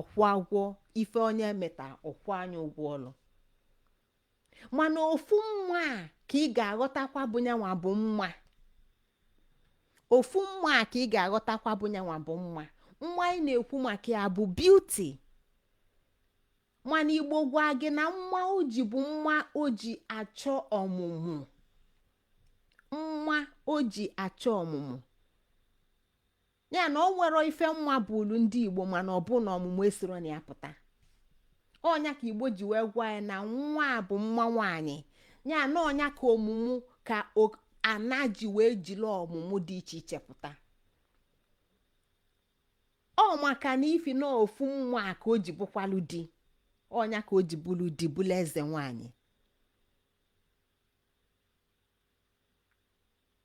ọkwụ ụgwọ ife onye meta, ọkwụ anya ụgwọ ọlụ. Mana ofu mma a ka ị ga-aghọtakwa bụ nyanwa bụ mma. Ofu mma a ka ị ga-aghọtakwa bụ nyanwa bụ mma. Mma anyị na-ekwu maka ya bụ beauty. Mana Igbo gwa gị na mma o ji bụ mma o ji achọ ọmụmụ, mma o ji achọ ọmụmụ. Ya na o nwere ife mma bụlu ndị Igbo, mana ọ bụ na ọmụmụ esoro na ya pụta. Ọnya ka Igbo ji wee gwa ya na nwa a bụ mma nwaanyị. Ya na ọnya ka ọmụmụ ka ana ji wee jiri ọmụmụ dị iche iche pụta. Ọ maka na ifi na ofu nwa a ka o ji bụkwalụ di, ọnya ka o ji bụlụ di, bụlụ eze nwaanyị.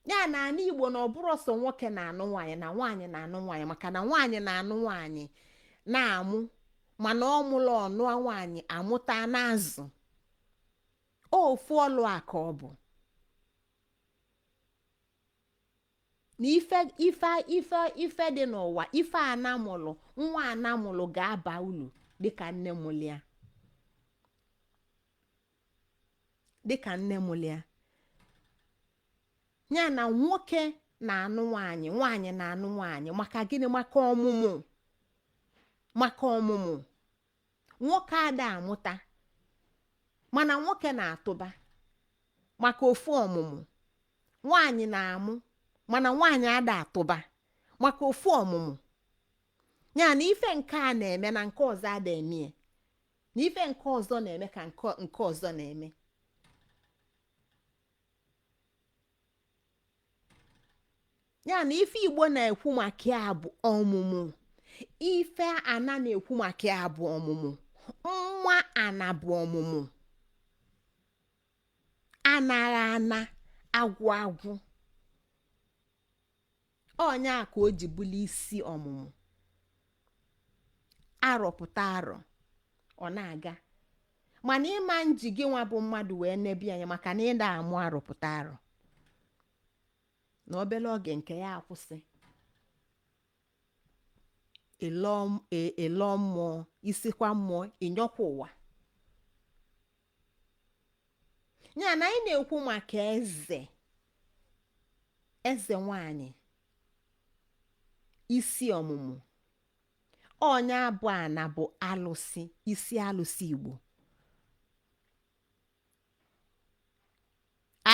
Ya na ana Igbo na ọ bụrụ sọ nwoke na-anụ nwaanyị, na nwaanyị na-anụ nwaanyị, maka na nwaanyị na-anụ nwaanyị na-amụ, mana ọ mụrụ ọnụa nwaanyị amụta na-azụ. Ofu ọlụ a ka ọ bụ na ife ife ife ife dị n'ụwa, ife ana mụlụ, nwa ana mụlụ ga-aba ulu dịka nne mụlụ ya. Dịka nne mụrụ ya, ya na nwoke na-anụ nwaanyị, nwaanyị na-anụ nwaanyị. Maka gịnị? Maka ọmụmụ, maka ọmụmụ. Nwoke ada amụta, mana nwoke na-atụba maka ofu ọmụmụ. Nwaanyị na-amụ, mana nwaanyị ada atụba maka ofu ọmụmụ. Ya na ife nke a na-eme na nke ọzọ ada eme, na ife nke ọzọ na-eme ka nke ọzọ na-eme. Ya na ife Igbo na-ekwu maka ya bụ ọmụmụ. Ife ana na-ekwu maka ya bụ ọmụmụ. Nwa ana bụ ọmụmụ. Anaghị ana agwụ agwụ. Ọnya ka o ji bụlụ isi ọmụmụ. Arọpụta arọ, ọ na-aga. Mana ịma nji gị nwa bụ mmadụ wee nebi anya, maka na ịda amụ arọpụta arọ na obele oge nke ya akwụsị. Ịlọ mmụọ, isikwa mmụọ, ịnyọkwa ụwa. Ya na anyị na-ekwu maka eze, eze nwanyị, isi ọmụmụ. Ọnya bụ ana bụ alụsị, isi alụsị Igbo.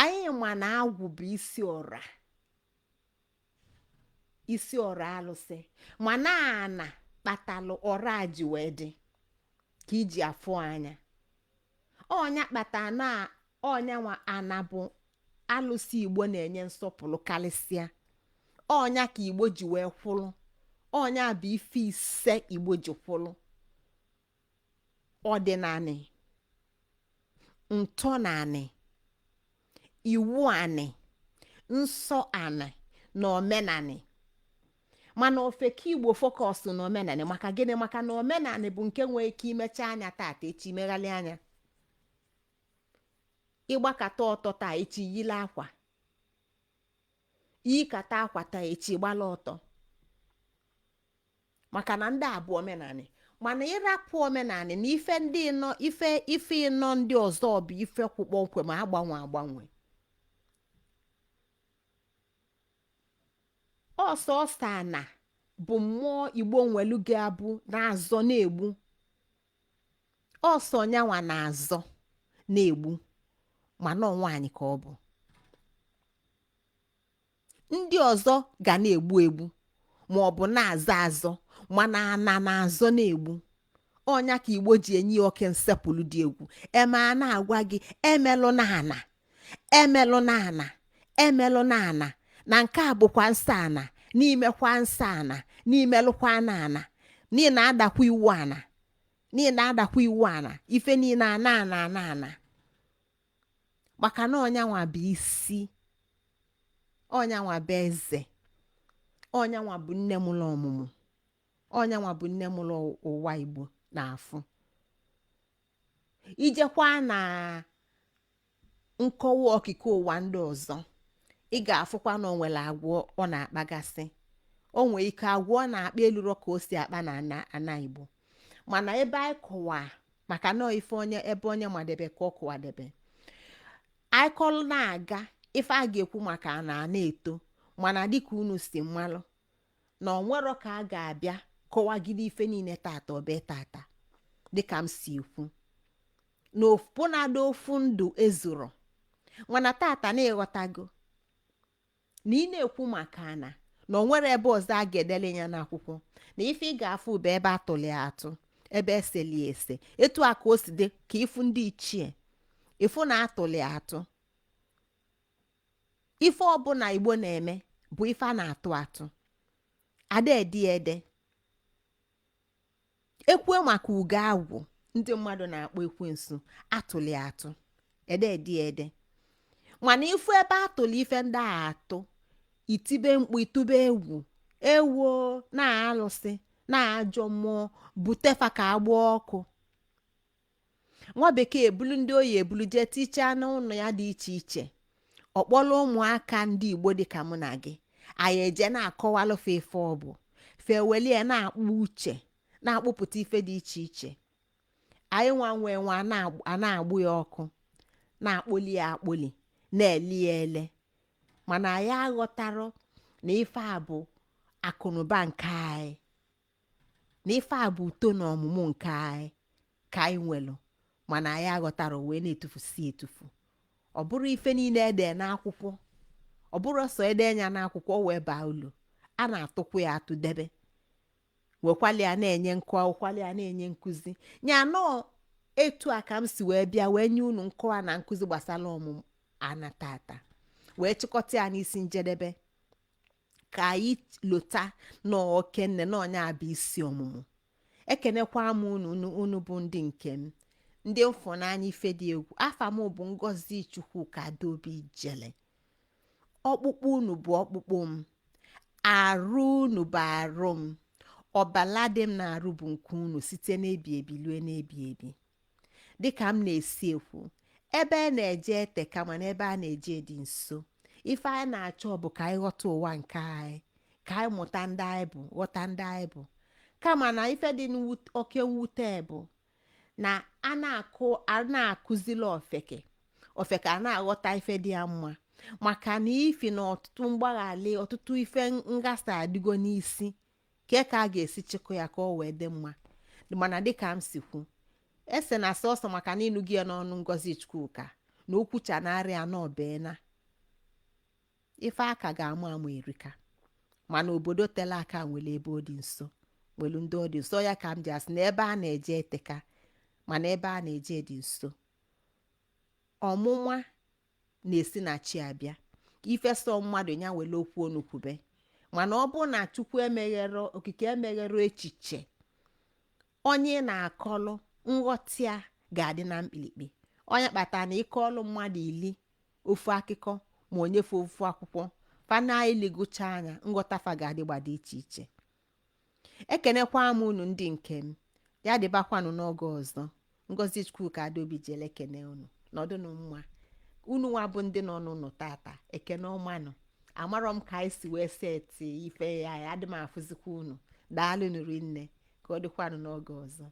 Anyị ma na agwụ bụ isi ọra, isi ọra alụsị, mana ana kpatalụ ọra ji wee dị ka iji afụ anya. Ọnya kpata na ọnya nwa ana bụ alụsị Igbo na-enye nsọpụrụ karịsịa. Ọnya ka Igbo ji wee kwụlụ. Ọnya bụ ife ise Igbo ji kwụlụ: ọdịnanị, ntọnanị, iwu anị, nsọ anị na omenanị. Mana ofeke Igbo focus na omenanị. Maka gịnị? Maka na omenanị bụ nke nwee ike imecha anya tata, echi meghalị anya. Ịgbakata ọtọ taa, echi yila akwa. Yikata akwa taa, echi gbala ọtọ. Maka na ndị a bụ omenanị. Mana ịrapụ omenanị na ife ndị ịnọ, ife ịnọ ndị ọzọ bụ ife kwụ kpọmkwem, agbanwe agbanwe. Ọsọsọ ana bụ mmụọ Igbo nwelu ga-abụ na-azọ na-egbu. Ọsọ nyanwa na-azọ na-egbu, mana nwaanyị ka ọ bụ. Ndị ọzọ ga na-egbu egbu ma ọ bụ na-azọ azọ, mana ana na-azọ na-egbu. Ọnya ka Igbo ji enye ya oke nsepụlụ dị egwu. Eme a na-agwa gị emelụ na ana, emelụ na ana, emelụ na ana, na nke a bụkwa nsọ ana, n'imekwa nsọ ana, n'imelụkwa na ana, n'ihi na adakwa iwu ana, n'ihi na adakwa iwu ana, ife niile ana ana ana ana. Maka na ọnyanwa bụ isi, ọnyanwa bụ eze, ọnyanwa bụ nne mụlụ ọmụmụ, ọnyanwa bụ nne mụlụ ụwa Igbo na-afụ. Ijekwa na nkọwa okike ụwa ndị ọzọ, ị ga-afụkwa na o nwere agwa ọ na-akpagasị. O nwee ike agwa ọ na-akpa eluro ka o si akpa na ana Igbo. Mana ebe anyị kọwaa, maka na ife onye ebe onye madebe ka ọ kọwadebe, anyị kọlụ na-aga ife a ga-ekwu maka na a na-eto. Mana dịka unu si mmalụ na onwero ka a ga-abịa kọwagide ife niile tata, ọbịa tata, dịka m si ekwu na ọbụnadị ofu ndụ ezuro. Mana tata na ịghọtago na ị na-ekwu maka ana na onwere ebe ọzọ a ga-edele ya n'akwụkwọ, na ife ị ga-afụ bụ ebe atụli atụ, ebe eseli ese, etu a ka o si dị ka ifu ndị ichie, ifu na atụli atụ. Ife ọbụla Igbo na-eme bụ ife a na-atụ atụ, ada ede ede. Ekwue maka ugo agwụ ndị mmadụ na-akpọ ekwensu, atụli atụ, ede ede ede. Mana ifu ebe atụli ife ndị a atụ, itibe mkpu, itube egwu, ewo na-alụsị na ajọ mmụọ butefa ka agba ọkụ. Nwa bekee ebulu ndị oyi ebulu jee tichaa n'ụlọ ya dị iche iche, ọkpọrọ ụmụaka ndị Igbo dịka mụ na gị, anyị eje na-akọwalụfe ife ọ bụ, fewelie na-akpụ uche, na-akpụpụta ife dị iche iche. Anyị nwa nwee nwa a na-agbụ ya ọkụ, Na-akpọli ya akpọli, na-eli ya ele, mana anyị aghọtarọ na ife a bụ akụnụba nke anyị, na ife a bụ uto na ọmụmụ nke anyị ka anyị nwelụ, mana anyị aghọtara wee na-etufusi etufu. Ọ bụrụ ife niile ede n'akwụkwọ, ọ bụrụ ọsọ ede ya n'akwụkwọ wee baa ulu, a na-atụkwu ya atụ debe, wekwali ya na-enye nkọwa, wekwali ya na-enye nkụzi ya. Nọọ etu a ka m si wee bịa wee nye unu nkọwa na nkụzi gbasara ọmụmụ ana tata, wee chịkọta ya n'isi njedebe, ka anyị lota na okenne na ọnya bụ isi ọmụmụ. Ekenekwa m unu, unu bụ ndị nke m, ndị mfụnanya ife dị egwu. Afa m bụ Ngozi Chukwuka Adaobi Ijele. Ọkpụkpụ unu bụ ọkpụkpụ m, arụ unu bụ arụ m, ọbala dị m na-arụ bụ nke unu, site n'ebi ebi lue n'ebi ebi. Dịka m na-esi ekwu, ebe a na-eje ete, kama na ebe a na-eje dị nso. Ife anyị na-achọ bụ ka anyị ghọta ụwa nke anyị, ka anyị mụta ndị anyị bụ, ghọta ndị anyị bụ. Kama na ife dị oke mwute bụ na a na-akụ, a na-akụzili ofeke, ofeke a na-aghọta ife dị ya mma, maka na ifi na ọtụtụ mgbaghali, ọtụtụ ife ngasa adịgo n'isi ke ka a ga-esi chịkọ ya ka ọ wee dị mma. Mana dịka m si kwu, ese na sọsọ maka na ịnụ gị ya n'ọnụ Ngozi Chukwuka na okwucha narị anọ beena ife aka ga-amụ amụ erika. Mana obodo tele aka nwere ebe ọ dị nso, nwere ndị ọ dị nso. Ya ka m ji asị na ebe a na-eje eteka, mana ebe a na-eje dị nso. Ọmụma na-esi na chi abịa. Ife sọ mmadụ ya were okwu onukwube, mana ọ bụ na Chukwu emeghere okike, emeghere echiche onye ị na-akọlụ, nghọta ya ga-adị na mkpirikpi. Onye kpatara na ịkọlụ mmadụ ili ofu akụkọ ma onyefe ofu akwụkwọ fana iligụcha anya, nghọta fa ga-adị gbado iche iche. Ekenekwa m unu, ndị nke m. Ya dịbakwanụ n'oge ọzọ. Ngozi Chukwuka Adaobi jele ekene unu. Nọdụnụ mma, unu nwa bụ ndị nọ n'ụlọ tata. Ekene ọmanụ. Amarọ m ka anyị si wee seti ife ya, ya adị m afụzikwa unu. Daalụnụ rinne. Ka ọ dịkwanụ n'oge ọzọ.